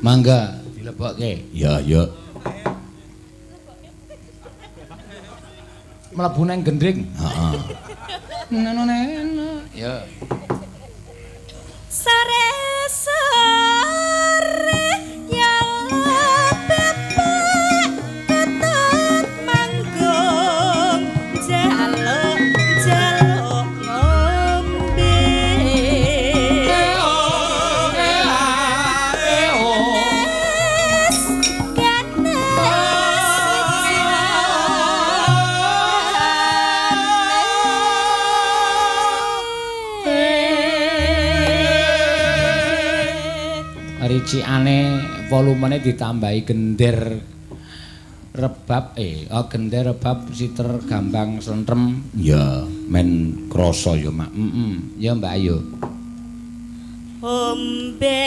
Mangga dilebokke. Ya, ya. Mlebu nang gendring. Heeh. Neno neno. Ya. Sare sare nyala bebek ketut manggung jaluk jaluk ngombe. Ricikane volumene ditambahi gender rebab gender rebab siter gambang sentrem ya men krasa ya mak. Heeh. Ya Mbak Ayu. Ombe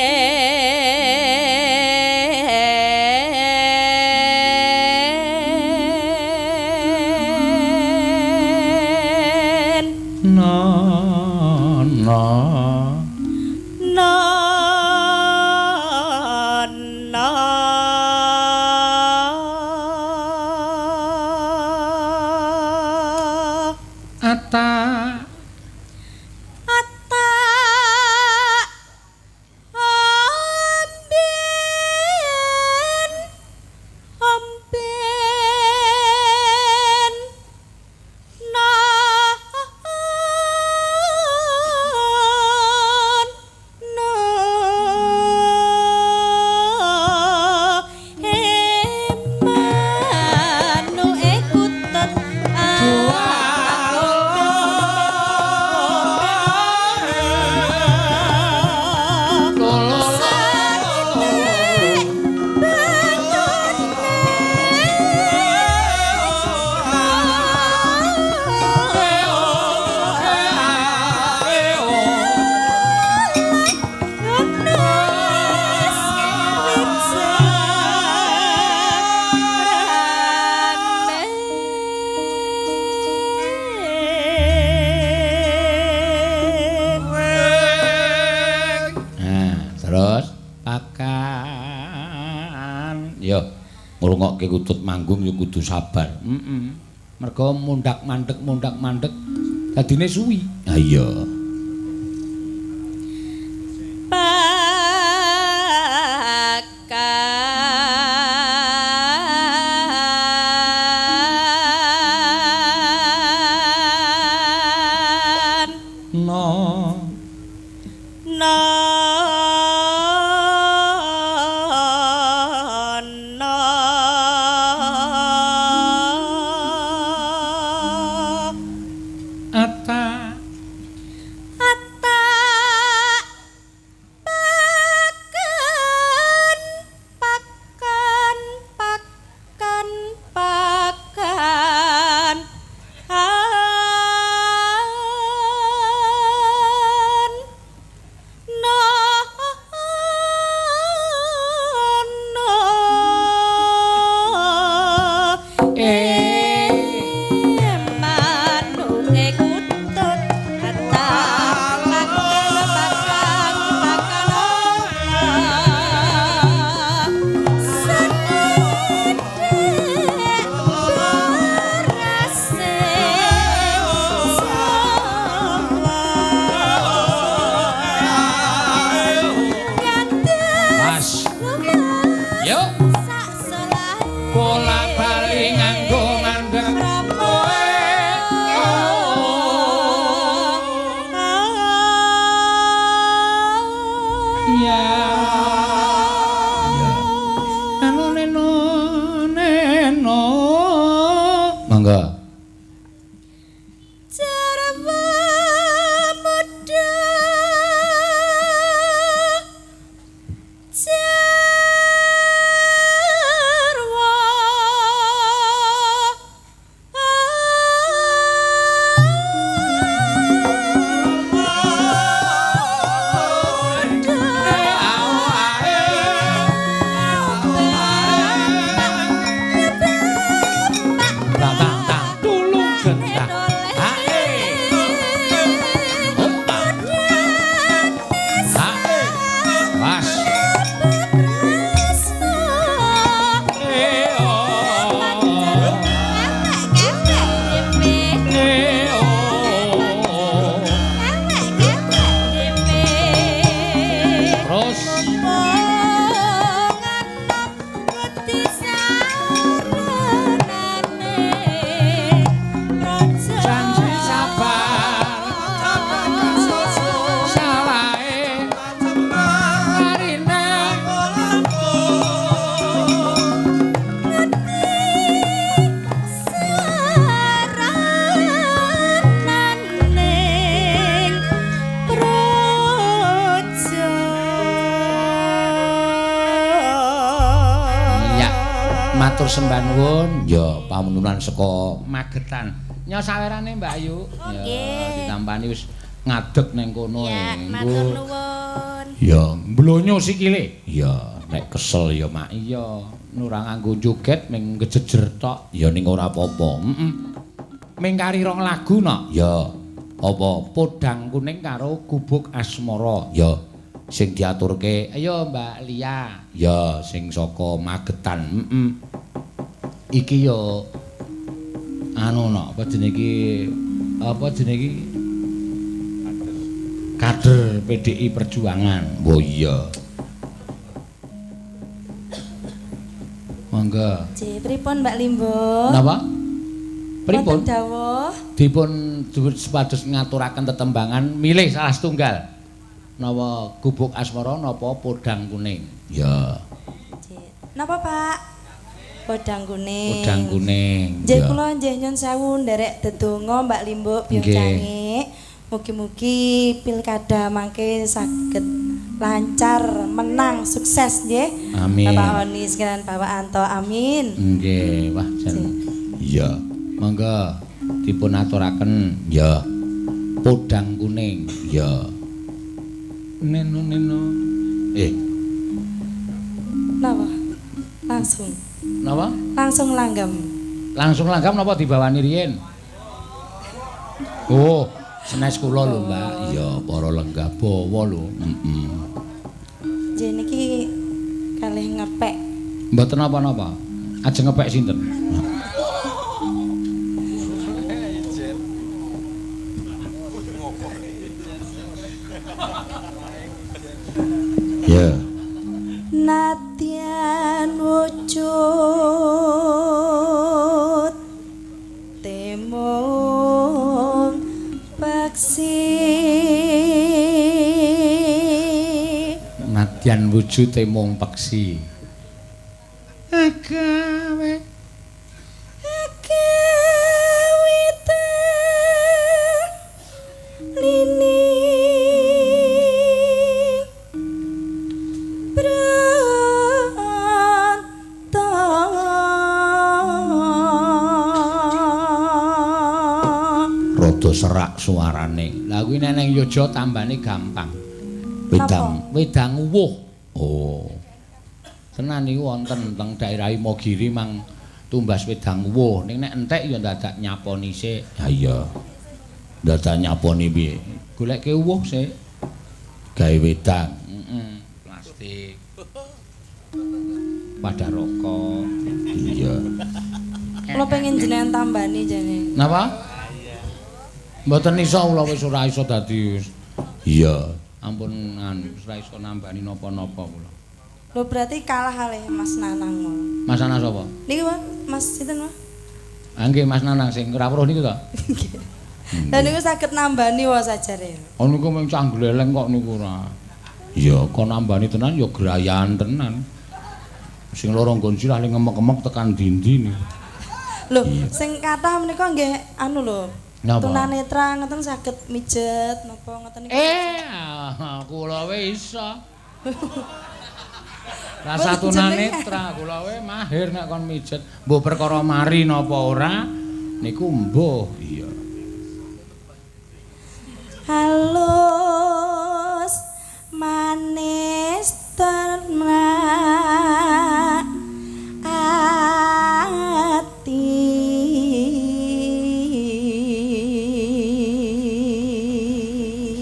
no no no no ata ata omben omben non no emanu ekutut Nah, terus pakan yo ngrungokke kutut manggung yo kudu sabar. Heeh. Mergo mundak mandek dadine suwi. Ha iya. Pakan No. no no Ata ata pakan pakan pakan pakan an no no manuke kutut ata pakan pakan pakan senedek berase Mas. Yo sak selahe bola bali nganggo mandek. Iya. Neno neno neno. Mangga. Jarwa muda jarwa muda. Matur sembah nuwun. Ya, pamununan saka Magetan. Nyo sawerane Mbak Ayu. Oh, Ya, nggih. ditampani wis ngadeg ning kono. Ya, matur nuwun. Ya, mblonyo sikile. Ya, nek kesel ya mak. Iya, ora nganggo joget ming kejejer tok. Ya ning ora apa-apa. Heeh. Ming kari rong lagu no. Ya. Apa? Podang Kuning karo Gubuk Asmara. Ya. Sing diaturke, ayo Mbak Lia. Ya, sing saka Magetan. Heeh. Iki ya anu no, apa jenenge iki? Apa jenenge iki? Kader PDI Perjuangan. Oh iya. Monggo. Nggih, pripun Mbak Limbo? Napa? Pripun? Wonten dawuh. Dipun supados ngaturaken tetembangan milih salah setunggal. Napa Gubuk Asmara napa Podang Kuning? Ya, Nggih. Napa, Pak? Podang Kuning. Podang Kuning. Nggih Ya. kula nggih nyun sewu nderek dedonga Mbak Limbo Biyung Nggih. Cangik. Mugi-mugi pilkada mangke saged lancar, menang, sukses nggih. Amin. Bapak Oni sekalian Bapak Anto, amin. Nggih, wah jan. Iya. Monggo dipun aturaken. Ya. Podang Kuning. Ya. Neno neno. Napa? Langsung. Napa? Langsung langgam. Langsung langgam napa dibawani riyin? Oh, senes kula lho, Mbak. Iya, para lenggah bawa lho. Heeh. Nggih niki kalih ngepek. Mboten napa-napa. Ajeng ngepek sinten? Ya. Nadyan wujud temung paksi. Nadyan wujud mung peksi. Agawe Agawita lini branta. Rada serak suarane. Lah kuwi nek nang Yogya tambane gampang. Wedang, wedang uwuh. Oh. Tenan niku wonten teng daerah Imogiri mang tumbas wedang uwuh. Ning nek entek ya dadak nyaponi sik. Ha iya. Dadak nyaponi piye? Goleke uwuh sik. Gawe wedang. Heeh, plastik. Pada rokok. Iya. Kula pengen jenengan tambani jane. Napa? Mboten iso kula wis ora iso dadi. Iya. Ampun anu wis ora iso nambani napa-napa kula. Lho berarti kalah kalih Mas Nanang mau. Mas Nanang sapa? Niki Mas, Mas sinten Mas? Ah nggih Mas Nanang sing ora weruh niku to. Nggih. Lah niku saged nambani wae sajare. Oh niku mung cah gleleng kok niku ora. Iya, kok nambani tenan ya grayan tenan. Sing loro nggon sirah le ngemek-emek tekan dindi niku. Lho, sing kathah menika nggih anu lho. Napa? Tunanetra ngoten saged mijet napa ngoten niku. Kula we iso. Rasa tunanetra kula we mahir nek kon mijet. Mbuh perkara mari napa ora niku mbuh. Iya. Halus manis ternak ati.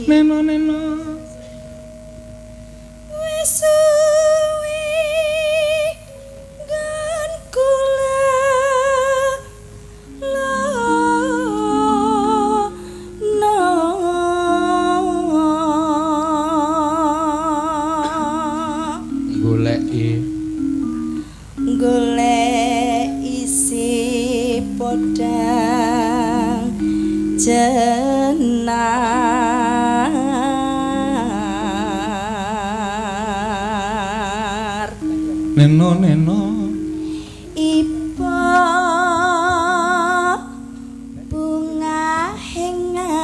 Neno neno. Wis suwi nggon kula lono. Goleki Golek isi podang jenar. Neno neno. Iba bunga hingatiku.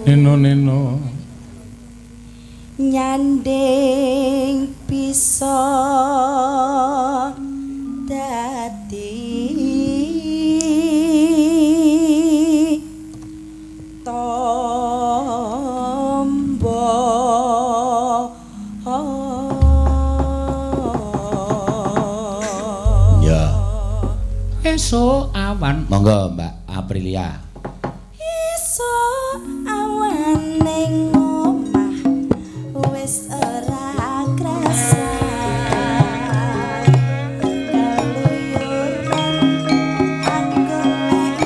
Neno neno nyanding bisa dadi tombo. Ya. Esuk awan. Monggo Mbak Aprilia. Esuk awan ning omah wis ora krasa. Keluyuran aku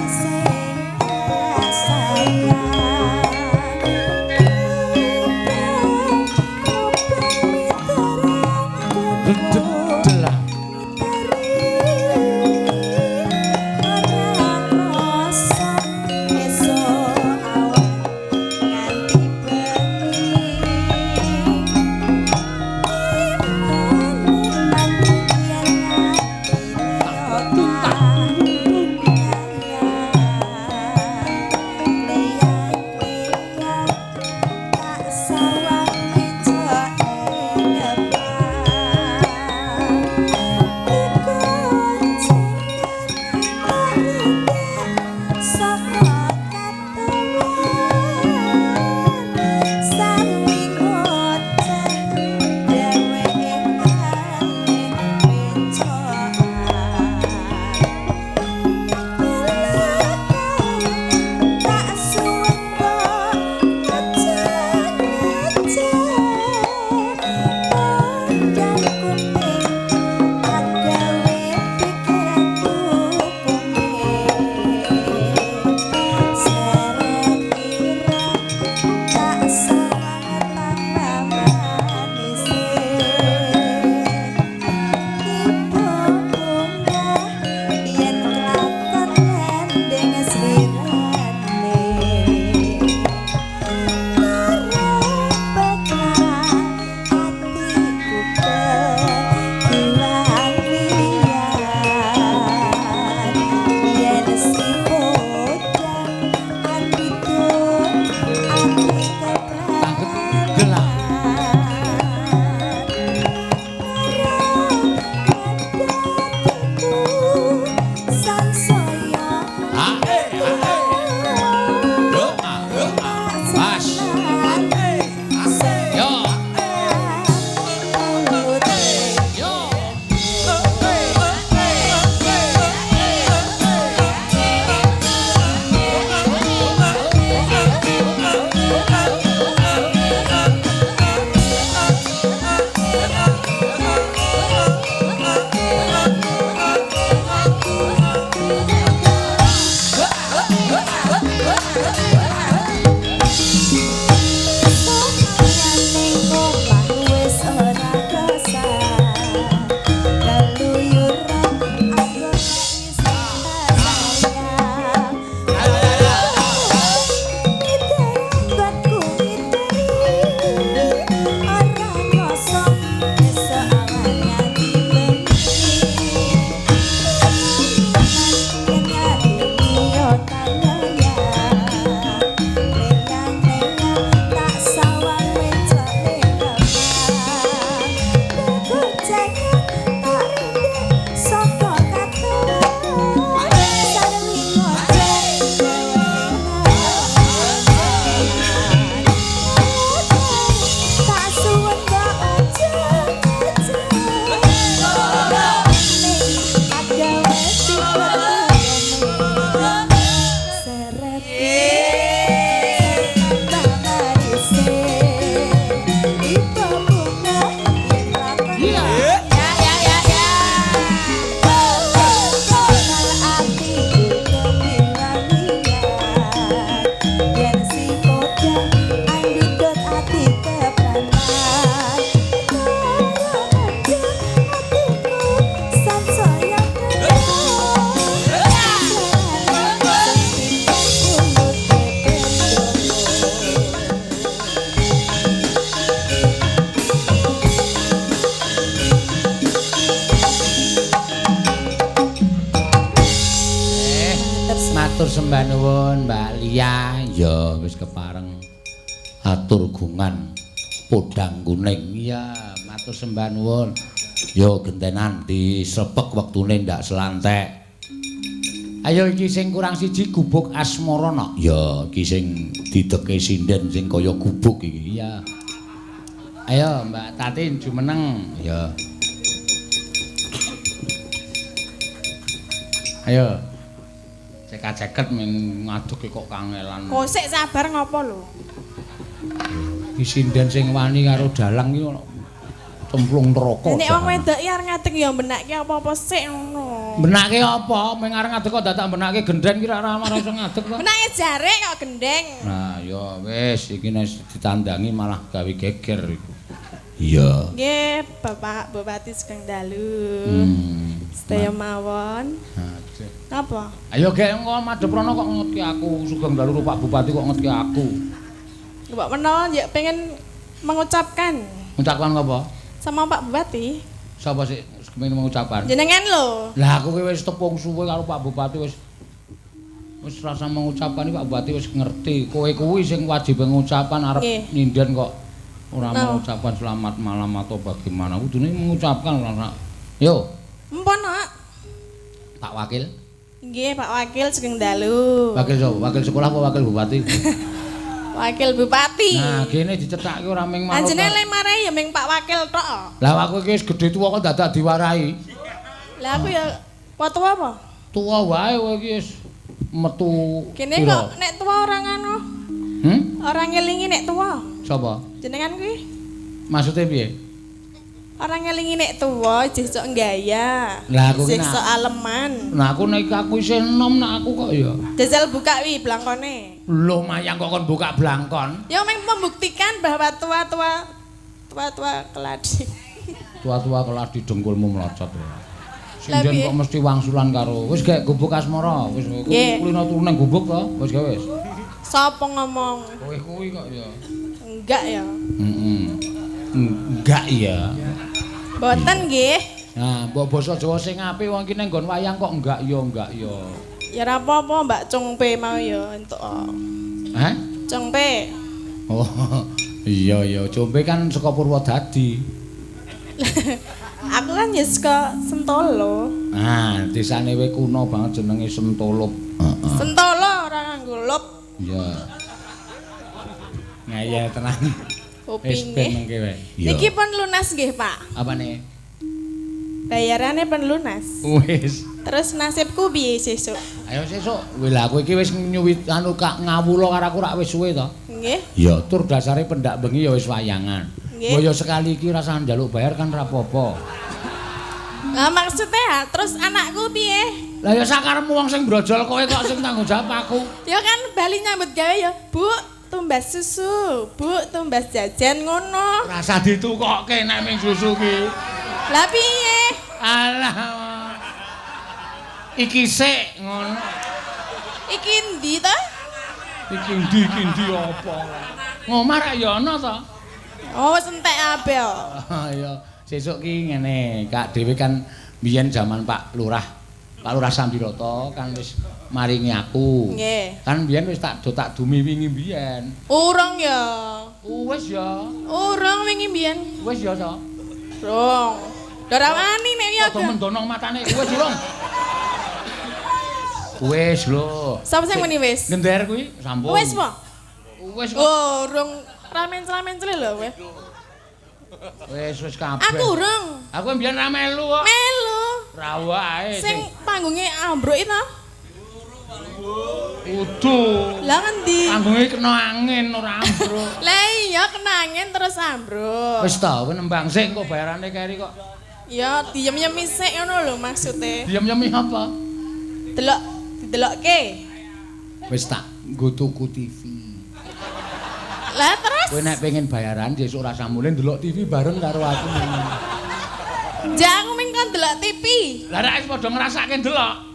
sing sayang. Delah. Matur sembah nuwun Mbak Lia. Ya wis kepareng Katurgungan Podang Kuning. Iya, matur sembah nuwun. Yo gentenan disrepek wektune ndak selantek. Ayo iki sing kurang siji gubuk asmara nok. Ya iki sing dideke sinden sing kaya gubuk iki. Iya. Ayo Mbak Tatin jumeneng. Ya. Ayo. Cekak-ceket men ngadeg kok kangelan. Kosek sabar ngopo lho? Iki sinden sing wani karo dalang iki cemplung neraka. Nek wong wedok iki arep ngadeg ya benake apa-apa sik ngono. Benake apa? Meng arep ngadeg kok dadak benake gendeng ki ora iso ngadeg to. Benake jarek kok gendeng. Nah, ya wis iki nek ditandangi malah gawe geger iku. Iya. Nggih, Bapak Bupati sugeng dalu. Sedaya mawon. Napa? Ayo gek engko madhep rono kok ngetki aku sugeng dalu Pak Bupati kok ngetki aku. Mbok menawa ya pengen mengucapkan. Mengucapkan apa? Sama Pak Bupati. Sapa sik kepengin mengucapkan? Jenengan lho. Lah aku ki wis tepung suwe karo Pak Bupati wis rasa mengucapkan iki Pak Bupati wis ngerti. Kowe kuwi sing wajib mengucapkan arep nyinden kok ora mengucapkan selamat malam atau bagaimana. Kudune mengucapkan ora. Yo. Empun, Nak. Pak Wakil. Nggih, Pak Wakil sugeng dalu. Wakil sapa? Wakil sekolah apa wakil bupati? Wakil bupati. Nah, kene dicethake ora ming manut. Anjene le marai ya ming Pak Wakil tok. Lah aku iki wis gedhe tuwa kok dadak diwarahi. Lah aku ya tuwa apa? Tuwa wae kowe iki wis metu. Kene kok nek tuwa ora ngono. Ora ngelingi nek tuwa. Sapa? Jenengan kuwi. Maksude piye? Ora ngelingi nek tuwa jeh sok gaya. Lah aku ki jeh sok aleman. Lah aku nek aku isih enom nek aku kok ya. Jajal buka wi blangkone. Lho mayang kok kon buka blangkon? Ya meng membuktikan bahwa tua-tua keladi. Tua-tua keladi dengkulmu mlocot. Sinden kok mesti wangsulan karo. Wis gek gubuk asmara, wis kulino turu nang gubuk to, wis gawe wis. Sapa ngomong? Kowe kuwi kok ya. Enggak ya. Heeh. Enggak ya. Mboten nggih. Nah, mbok basa Jawa sing apik wong iki nang nggon wayang kok enggak ya enggak ya. Ya ora apa-apa Mbak Cungpe mau ya entuk. Hah? Cungpe. Oh, iya ya, Cungpe kan saka Purwodadi. Aku kan ya saka Sentolo. Nah, desane we kuno banget jenenge Sentolo. Heeh. Sentolo ora nganggo lop. Iya. Ngeyel tenan. Kupinge. Niki pun lunas nggih, Pak. Apane? Bayarane pun lunas. Wis. Terus nasibku piye sesuk? Ayo sesuk. Wih lah kowe iki wis nyuwit anu kak ngawula karo aku rak wis suwe to. Nggih. Ya tur dasare pendak bengi ya wis wayangan. Nggih. Mbok ya sekali iki rasah njaluk bayar kan ra apa-apa. Lah maksudnya terus anakku piye? Lah ya sakarepmu wong sing brojol kowe kok sing tanggung jawab aku. Ya kan bali nyambut gawe ya, Bu. Tumbas susu, Bu, tumbas jajan ngono. Rasa ditukokke nek ming susu ki. Lah piye? Alah. Iki sik ngono. Iki endi to? Iki endi apa? Ngomah rak ya ana to? Oh, wis entek kabeh kok. Ya, sesuk ki ngene, Kak dhewe kan biyen jaman Pak Lurah. Pak Lurah Sambiroto kan wis maringi aku. Nggih. Kan biyen wis tak do tak dumi wingi biyen. Urung ya. Wis ya. Urung wingi biyen. Wis ya to. Urung. Ora wani nek ya. Padha mendonong matane wis urung. Wis lho. Sapa sing muni wis? Gender kuwi sampun. Wis po? Wis kok. Oh, urung ramen-ramen lho kowe. Wis wis kabeh. Aku urung. Aku mbiyen ra melu kok. Melu. Ra wae sing panggunge ambruk itu. Udu. Lah ngendi? Panggunge kena angin ora ambruk. Lah iya kena angin terus ambruk. Wis ta, kowe nembang sik engko bayarane keri kok. Ya diem-yemi sik ngono lho maksude. Diem-yemi apa? Delok, didelokke. Wis tak nggo tuku TV. Lah terus? Kowe nek pengen bayaran sesuk ora samule ndelok TV bareng karo aku. Ja aku ming kon delok TV. Lah rak wis padha ngrasake ndelok.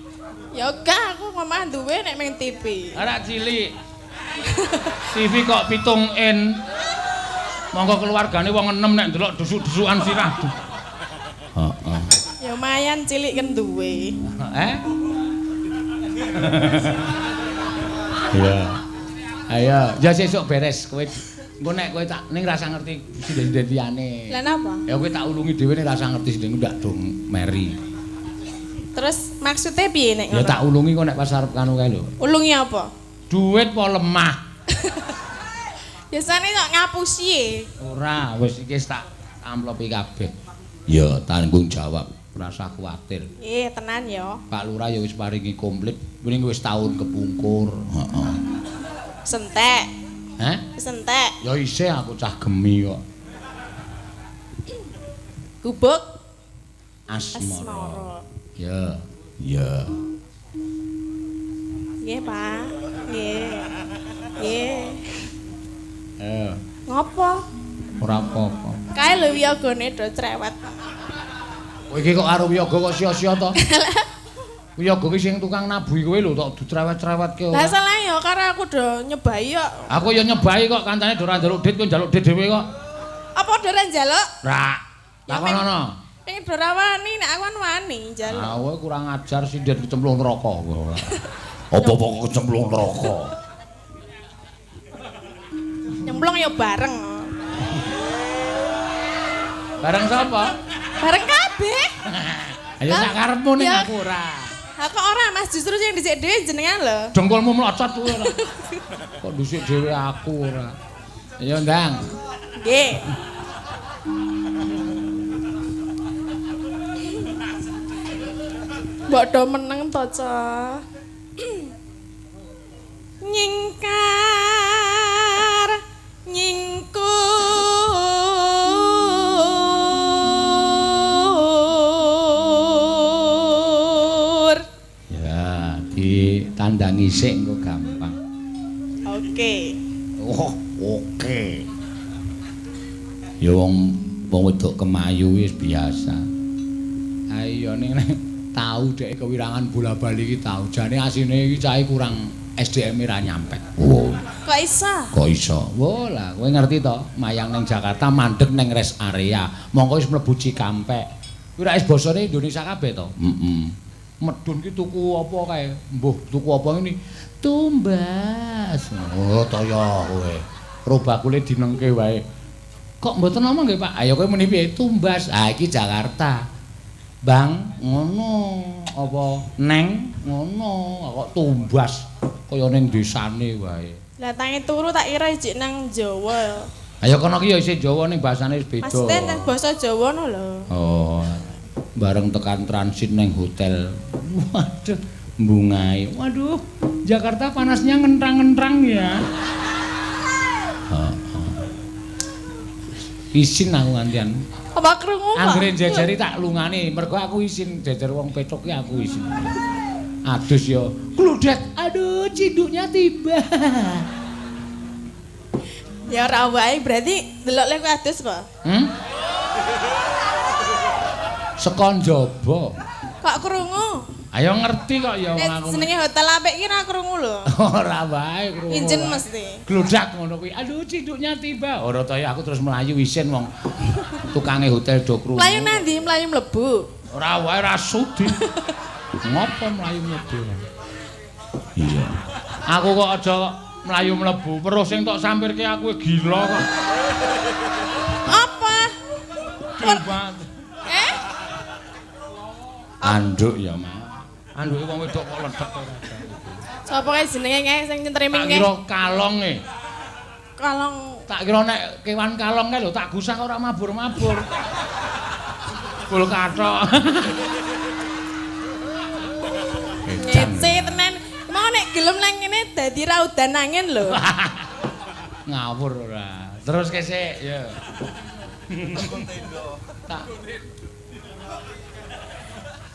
Ya gak aku ngomah duwe nek ming TV. Rak cilik. TV kok 7 in. Monggo keluargane wong 6 nek ndelok dusuk-dusukan sirah. Heeh. Ya lumayan cilik kan duwe. Eh? Iya. Ayo, ya sesuk beres kowe Engko nek kowe tak ning rasa ngerti sinden-sinden liyane. Lah napa? Ya kowe tak ulungi dhewe ning rasa ngerti sinden ndak dong meri. Terus maksudnya piye nek Ya ngono? tak ulungi kok nek pas arep kanu kae lho. Ulungi apa? Duit apa lemah? Biasane kok ngapusi e. Ora, wis iki wis tak amplopi kabeh. Ya tanggung jawab, rasa kuwatir. Nggih, tenan ya. Pak Lurah ya wis paringi komplit, mending wis tahun kepungkur. Heeh. Sentek. Hah? Sentek. Ya isih aku cah gemi kok. Gubuk Asmara. Asmara. Ya, ya. Nggih, Pak. Nggih. Nggih. Eh, Ngopo? ora apa-apa. Kae lho wiyogone do cerewet. Kowe iki kok karo wiyaga kok sia-sia to? Wiyaga ki sing tukang nabuhi kowe lho tok dicerewet-cerewetke Lah ora. salah ya karo aku do nyebai kok. Aku ya nyebai kok kancane do ora njaluk dit kowe njaluk dit dhewe kok. Apa do ora njaluk? Ra. Takonono. Pengen do ora wani, nek aku kan wani njaluk. Ah, kowe kurang ajar sinden kecemplung neraka kowe ora. Apa-apa kok kecemplung neraka. Nyemplung ya bareng. Bareng sapa? Bareng kabeh. Ayo sak karepmu ning Ya. aku ora. Ha kok ora Mas, justru sing dhisik dhewe jenengan lho. Dengkulmu mlocot kowe ora. Kok dhisik dhewe aku ora. Ayo ndang. Nggih. Mbok do meneng to, Ca. Nyingkar nyingkur. Ya, ditandangi sik engko gampang. Oke. Oh, oke. Ya wong wong wedok kemayu wis biasa. Ayo ning tau dhek kewirangan bola-bali iki tau. Jane asine iki cahe kurang SDM ra nyampe. Oh, Kok iso? kok iso? Wo lah, kowe ngerti to, mayang ning Jakarta mandeg ning rest area. Mongko wis mlebu Cikampek. Kuwi ra wis basane Indonesia kabeh to? Heeh. Medun ki tuku apa kae? Mbuh, tuku apa ngene? Tumbas. Oh, toya kowe. Robakule dinengke wae. Kok mboten ngomong nggih, Pak? Ayo kowe muni piye? Tumbas. Ah iki Jakarta. Bang, ngono. Apa neng ngono, kok tumbas kaya ning desane wae. Lah tangi turu tak kira ijik nang Jawa. Ayo kono ki ya isih Jawa ning basane wis beda. Maksudnya nang basa Jawa no lho. Oh. Bareng tekan transit neng hotel. Waduh, bungai. Waduh, Jakarta panasnya ngentrang-ngentrang ya. Heeh. Isin aku ngantian. Apa krungu kok? Anggere jejeri tak lungane, mergo aku isin jejer wong pethuk ki aku isin. Adus yo. Kludet. Aduh, cinduknya tiba. Ya ora wae berarti delok lek kowe adus apa? Hmm? Saka njaba. Kok krungu? Ayo ngerti kok ya wong Nek aku. jenenge hotel apik ki ora krungu lho. Ora wae krungu. Injen mesti. Gludak ngono kuwi. Aduh, cinduknya tiba. Ora ta ya aku terus mlayu isin wong tukange hotel do krungu. Mlayu nang ndi? Mlayu mlebu. Ora wae ora sudi. Ngopo mlayu mlebu? Iya. Aku kok aja mlayu mlebu, weruh sing tok sampirke aku gila kok. Apa? Coba. Eh? Anduk ya, Mas. Anduke wong wedok kok ledek ora. Sapa kae jenenge kae sing nyetreming Tak kae? kira kalong e. Kalong Tak kira nek kewan kalong kae lho tak gusah ora mabur-mabur. Bul kathok. ngece tenan. Mau nek gelem nang ngene dadi ra udan angin lho. Ngawur ora. Terus kesik ya. Tak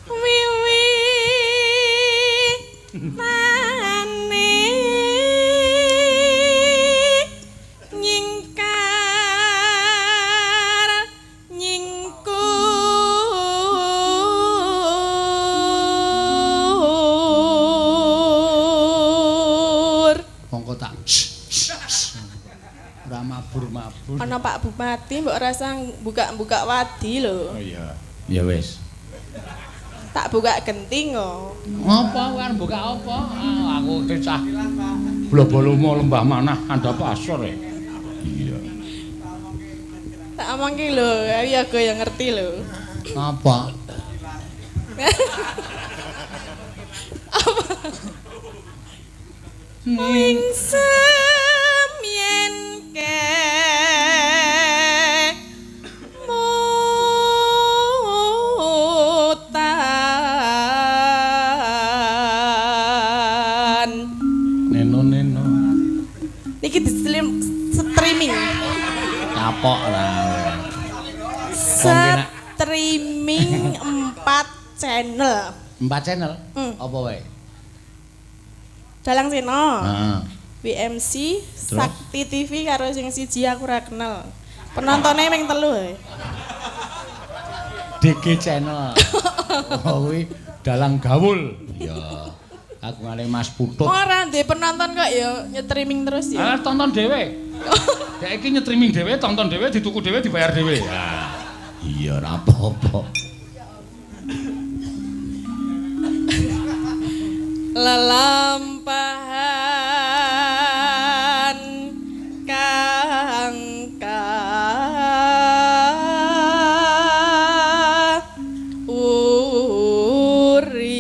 Wiwi tane nyingkar nyingkur. Mongko tak ora mabur-mabur. Ana Pak Bupati mbok rasa buka-buka wadi lho. Oh iya. Ya wis. Tak buka genting kok. Ngopo kowe arep buka apa? Ah, aku cah. Blobolomo lembah manah andhap asor e. Iya. omongke lho, ya aku yang ngerti lho. Apa? Apa? Ning semien ke mutan. Neno neno. Niki di streaming. Kapok lah. Streaming 4 channel. 4 channel? Apa wae? Dalang Seno. Heeh. WMC, Sakti TV karo sing siji aku ora kenal. Penontonnya mung 3 ae. DG channel. Oh kuwi dalang gaul. Iya. Kagungane Mas Putut. Ora ndek penonton kok ya nyetriming terus ya. Alah tonton dhewe. Dek iki nyetriming dhewe, tonton dhewe, dituku dhewe, dibayar dhewe. Iya ora apa-apa. Lelampahan kang uri.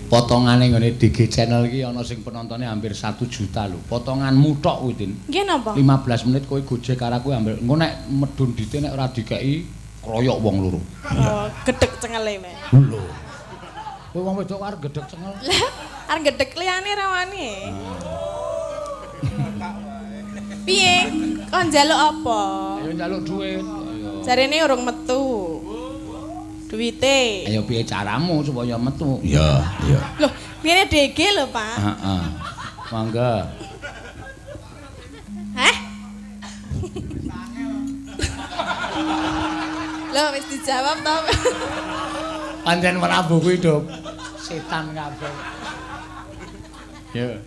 Potongane nggone DG channel iki ana sing penontone hampir 1 juta lho. Potonganmu tok kuwi, Tin. Nggih napa? 15 menit kowe gojek karo aku hampir engko nek medun dite nek ora dikeki kroyok wong loro. Oh, gedhek cengele me. Lho. Kowe wong wedok arep gedhek cengel. Lah, arep gedhek liyane rawane. Piye? Kon njaluk apa? Ayo njaluk duit. Ayo. Jarene urung metu. Duwite. Ayo piye caramu supaya metu? Iya, iya. Loh, ngene DG lho, Pak. Heeh. Mangga. Hah? Loh, wis dijawab to. Pancen Prabu kuwi do setan kabeh. Ya.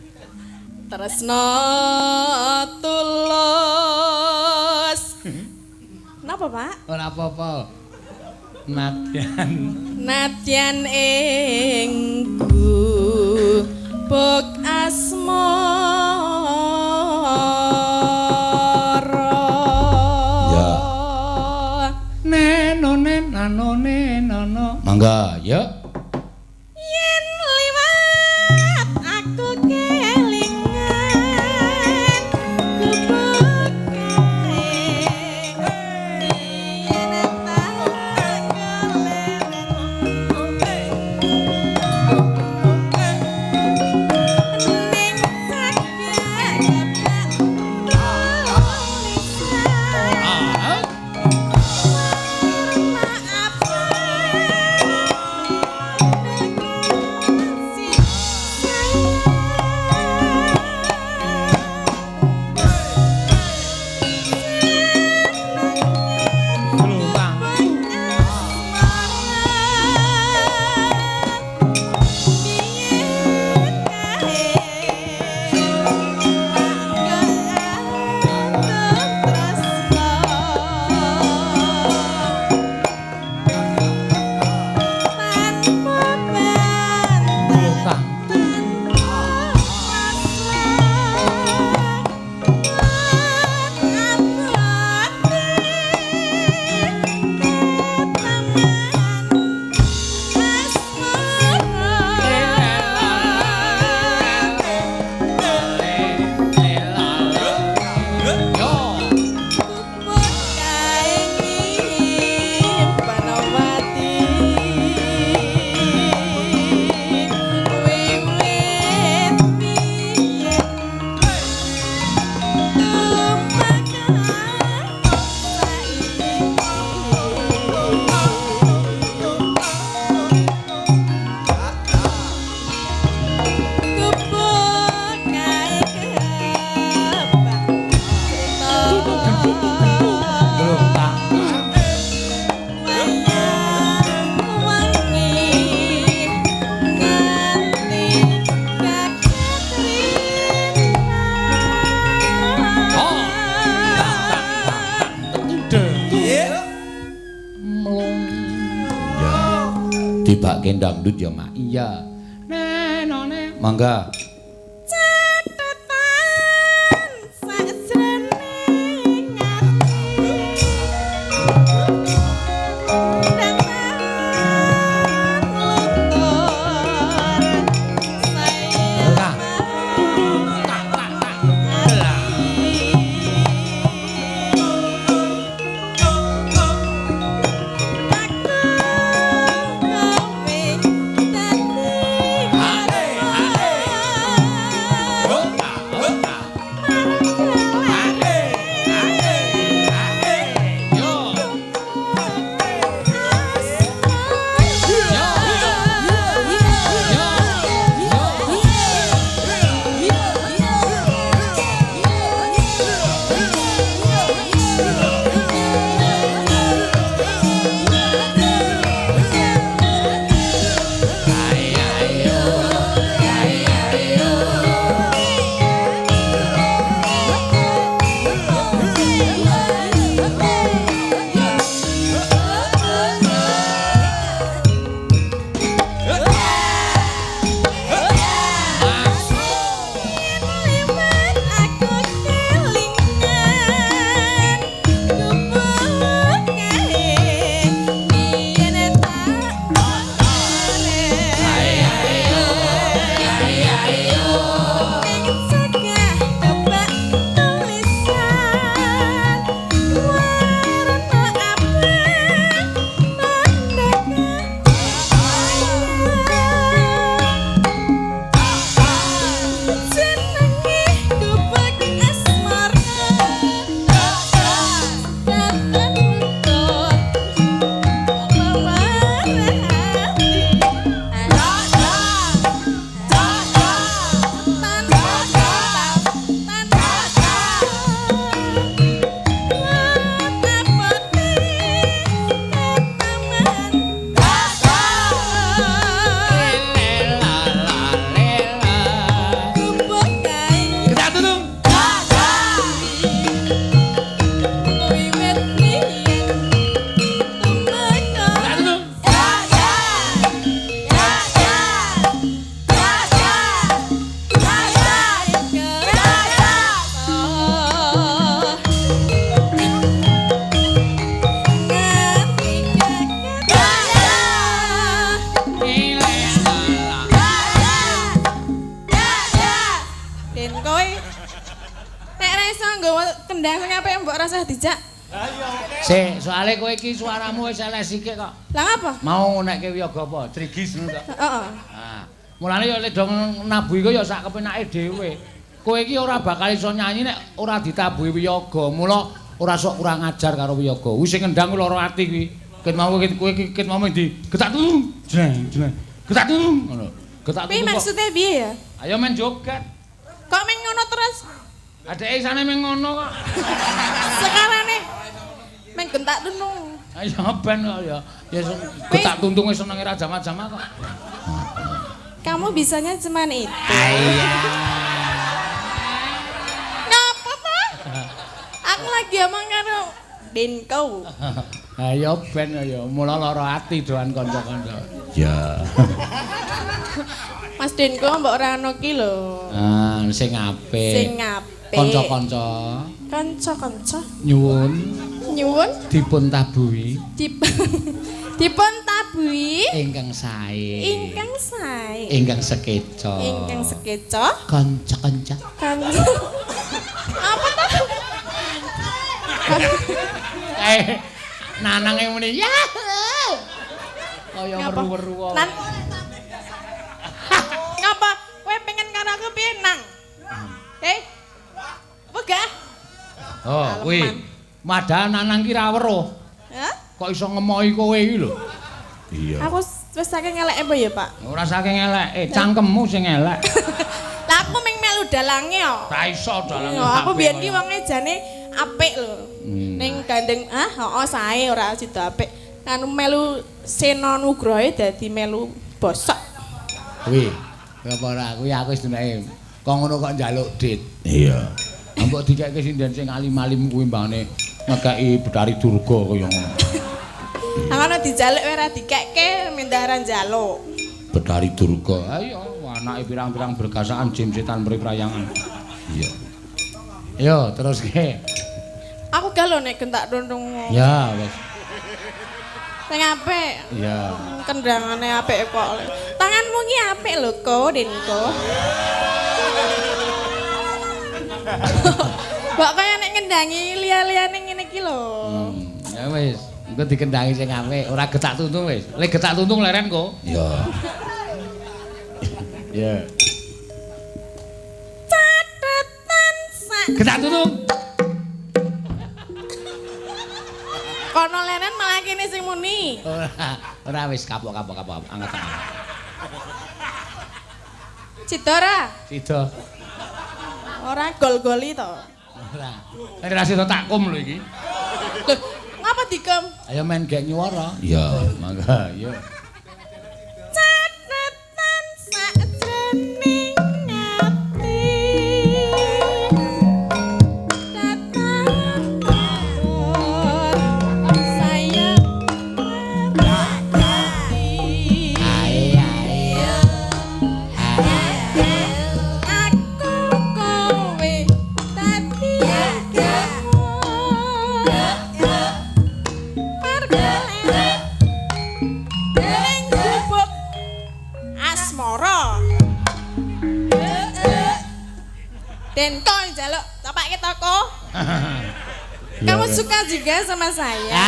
Tresno tulus. Napa, Pak? Ora apa-apa. Nadyan nadyan ing gubuk asmara. Ya. Neno nen nano neno. Mangga, ya. Yen liwat aku kelingan gubuk kae. Yen tak Dibake dangdut ya, Mak. Iya. Nenone Mangga. Catetan sakjroning ati. Datan luntur saya. Tak tak tak. Lah. Sik, soalé kowe iki suaramu wis elek sikik kok. Lah ngapa? Mau nekke wiyaga apa? Trigis ngono to. Heeh. Ah. Mulane ya lek do nabuhi ku ya sak kepenake dhewe. Kowe iki ora bakal iso nyanyi nek ora ditabuhi wiyaga. Mula ora sok kurang ajar karo wiyaga. Wis sing ngendang lara ati kuwi. Ket mau kowe iki ket mau ndi? Getak tulung. Jreng, jreng. Getak tulung ngono. Getak tulung. Piye maksude piye ya? Ayo men joget. Kok men ngono terus? Adeke isane men ngono kok. Sekarane men gentak tuntung. Ayo ben kok ya. Ya getak tuntunge senenge ra jama-jama kok. Kamu bisanya cuman itu. Iya. Ngapa ta? Aku lagi omong karo Denko. Ayo ben ya, mula lara ati doan kanca-kanca. Ya. Mas Denko mbok ora ono ki lho. Ah, sing apik. Sing apik. Kanca-kanca. Kanca-kanca. Nyuwun. Nyuwun dipun tabuhi. Dipun tabuhi ingkang sae. Ingkang sae. Ingkang sekeca. Ingkang sekeca. Kanca-kanca. Kanca. Apa ta? Nanange muni ya. Kaya weru-weru wae. Nan. Ngapa? Kowe pengen karo aku piye, Nang? Eh? Wegah? Oh, kuwi. Padahal Nanang ki ra weruh. Hah? Kok iso ngemohi kowe iki lho? Iya. Aku wis saking eleke apa ya, Pak? Ora saking eleke, cangkemmu sing elek. Lah aku ming melu dalange kok. Ra iso dalange. Aku biyen ki wonge jane apik lho. Ning gandeng ah heeh sae ora sida apik. Anu melu Sena Nugroho dadi melu bosok. Kuwi. Apa ora kuwi aku wis duneke. Kok ngono kok njaluk dit. Iya. Mbok dikeke sinden sing alim-alim kuwi mbane ngekeki Betari Durga kaya ngono. Ha ngono dijaluk ora dikeke mindah ora njaluk. Betari Durga. Ayo Anake pirang-pirang bergasaan jim setan mri prayangan. Iya. Yo teruske. Aku gak lho nek gentak tuntung. Ya wis. Sing apik. Iya. Kendangane apik kok. Tanganmu ki apik lho, Ko, Denko. Mbok kaya nek ngendangi liya-liyane ngene iki lho. Ya wis, engko dikendangi sing apik, ora getak tuntung wis. Lek getak tuntung leren kok. Iya. Iya. Catetan sak. Getak tuntung. Kono leren malah kene sing muni. Ora, ora wis kapok kapok kapok angkat tangan. Sida ora? Sida. Ora gol-goli to. Ora. Ora sida takkum lho iki. Lho, ngapa dikem? Ayo main gek nyuwara. Iya, mangga, iya. Catetan sakjroning ati. Datang sayang merati. Ae ae. Aku kowe dadi agama. Marga leren ning gubuk asmara. Den kok njaluk topake toko. Kamu suka juga sama saya?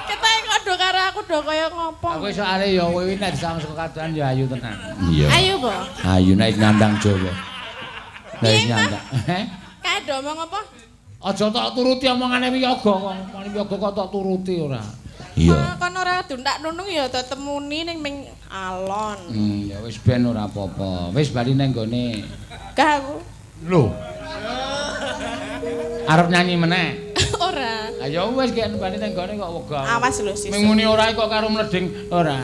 Kita kok do karo aku do kaya ngopo. Aku soalé ya kowe nek disawang saka kadohan ya ayu tenan. Iya. Ayo, Po. Ayu nek nyandang Jawa. Nek Piye, Pak? nyandang. Heh? Kae do omong apa? Aja tok turuti omongane wiyaga kok. Omongane wiyaga kok tok turuti ora. Iya. Kon ora duntak nunung ya tetemuni ning ming alon. Ya wis ben ora apa-apa. Wis bali nang gone. Gak aku. Lho. Arep nyanyi meneh. Ora. Ayo wis gek bali nang gone kok wegah. Awas lho sesuk. Ming muni ora kok karo mleding ora.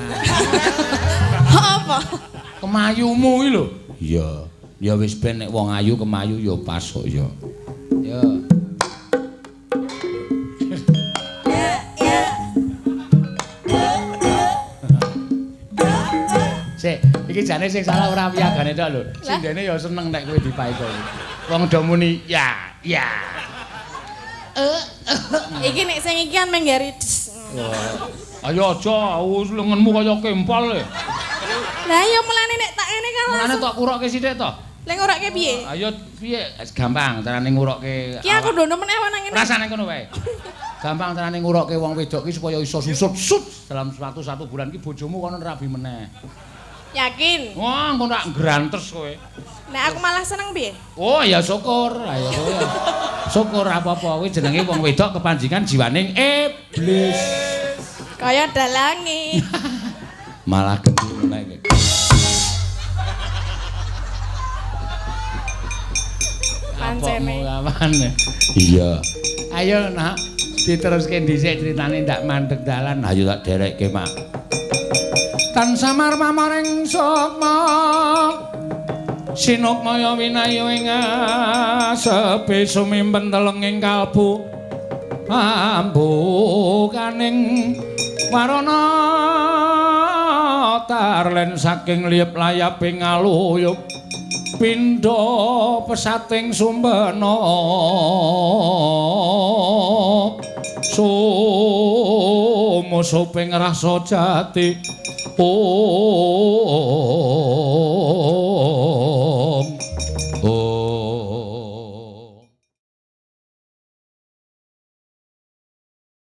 Apa? Kemayumu iki lho. Iya. Ya wis ben nek wong ayu kemayu ya pas kok ya. Ya. Sik, iki jane sing salah ora wiyagane tok lho. Sindene ya seneng nek kowe dipaeka. Wong do muni ya, ya. Iki nek sing iki kan menggari des. Ayo aja, lengenmu kaya kempal e. Lah ya mulane nek tak ngene kan Mulane langsung. tok kurokke sithik to. Lek ngurokke piye? Ayo piye? Gampang carane ngurokke. Ki aku ndono meneh nang ngene. Rasane kono wae. Gampang carane ngurokke wong wedok ki supaya iso susut sut dalam waktu 1 bulan ki bojomu kono rabi meneh. Yakin? Wah, engko tak grantes kowe. Nek aku malah seneng piye? Oh ya syukur, ayo kowe. Syukur apa-apa kuwi jenenge wong wedok kepanjingan jiwaning iblis. Kaya dalange. Malah gedhe meneh iki. Pancene. Iya. Ayo nak diteruske dhisik critane ndak mandeg dalan. Ayo tak derekke, Mak. Tan samar pamaring sukma. Sinukmaya winayu ing asepi sumimpen telenging kalbu. Ambukaning warana tarlen saking liyep layaping aluyup pindha pesating sumbena sumusuping rasa jati.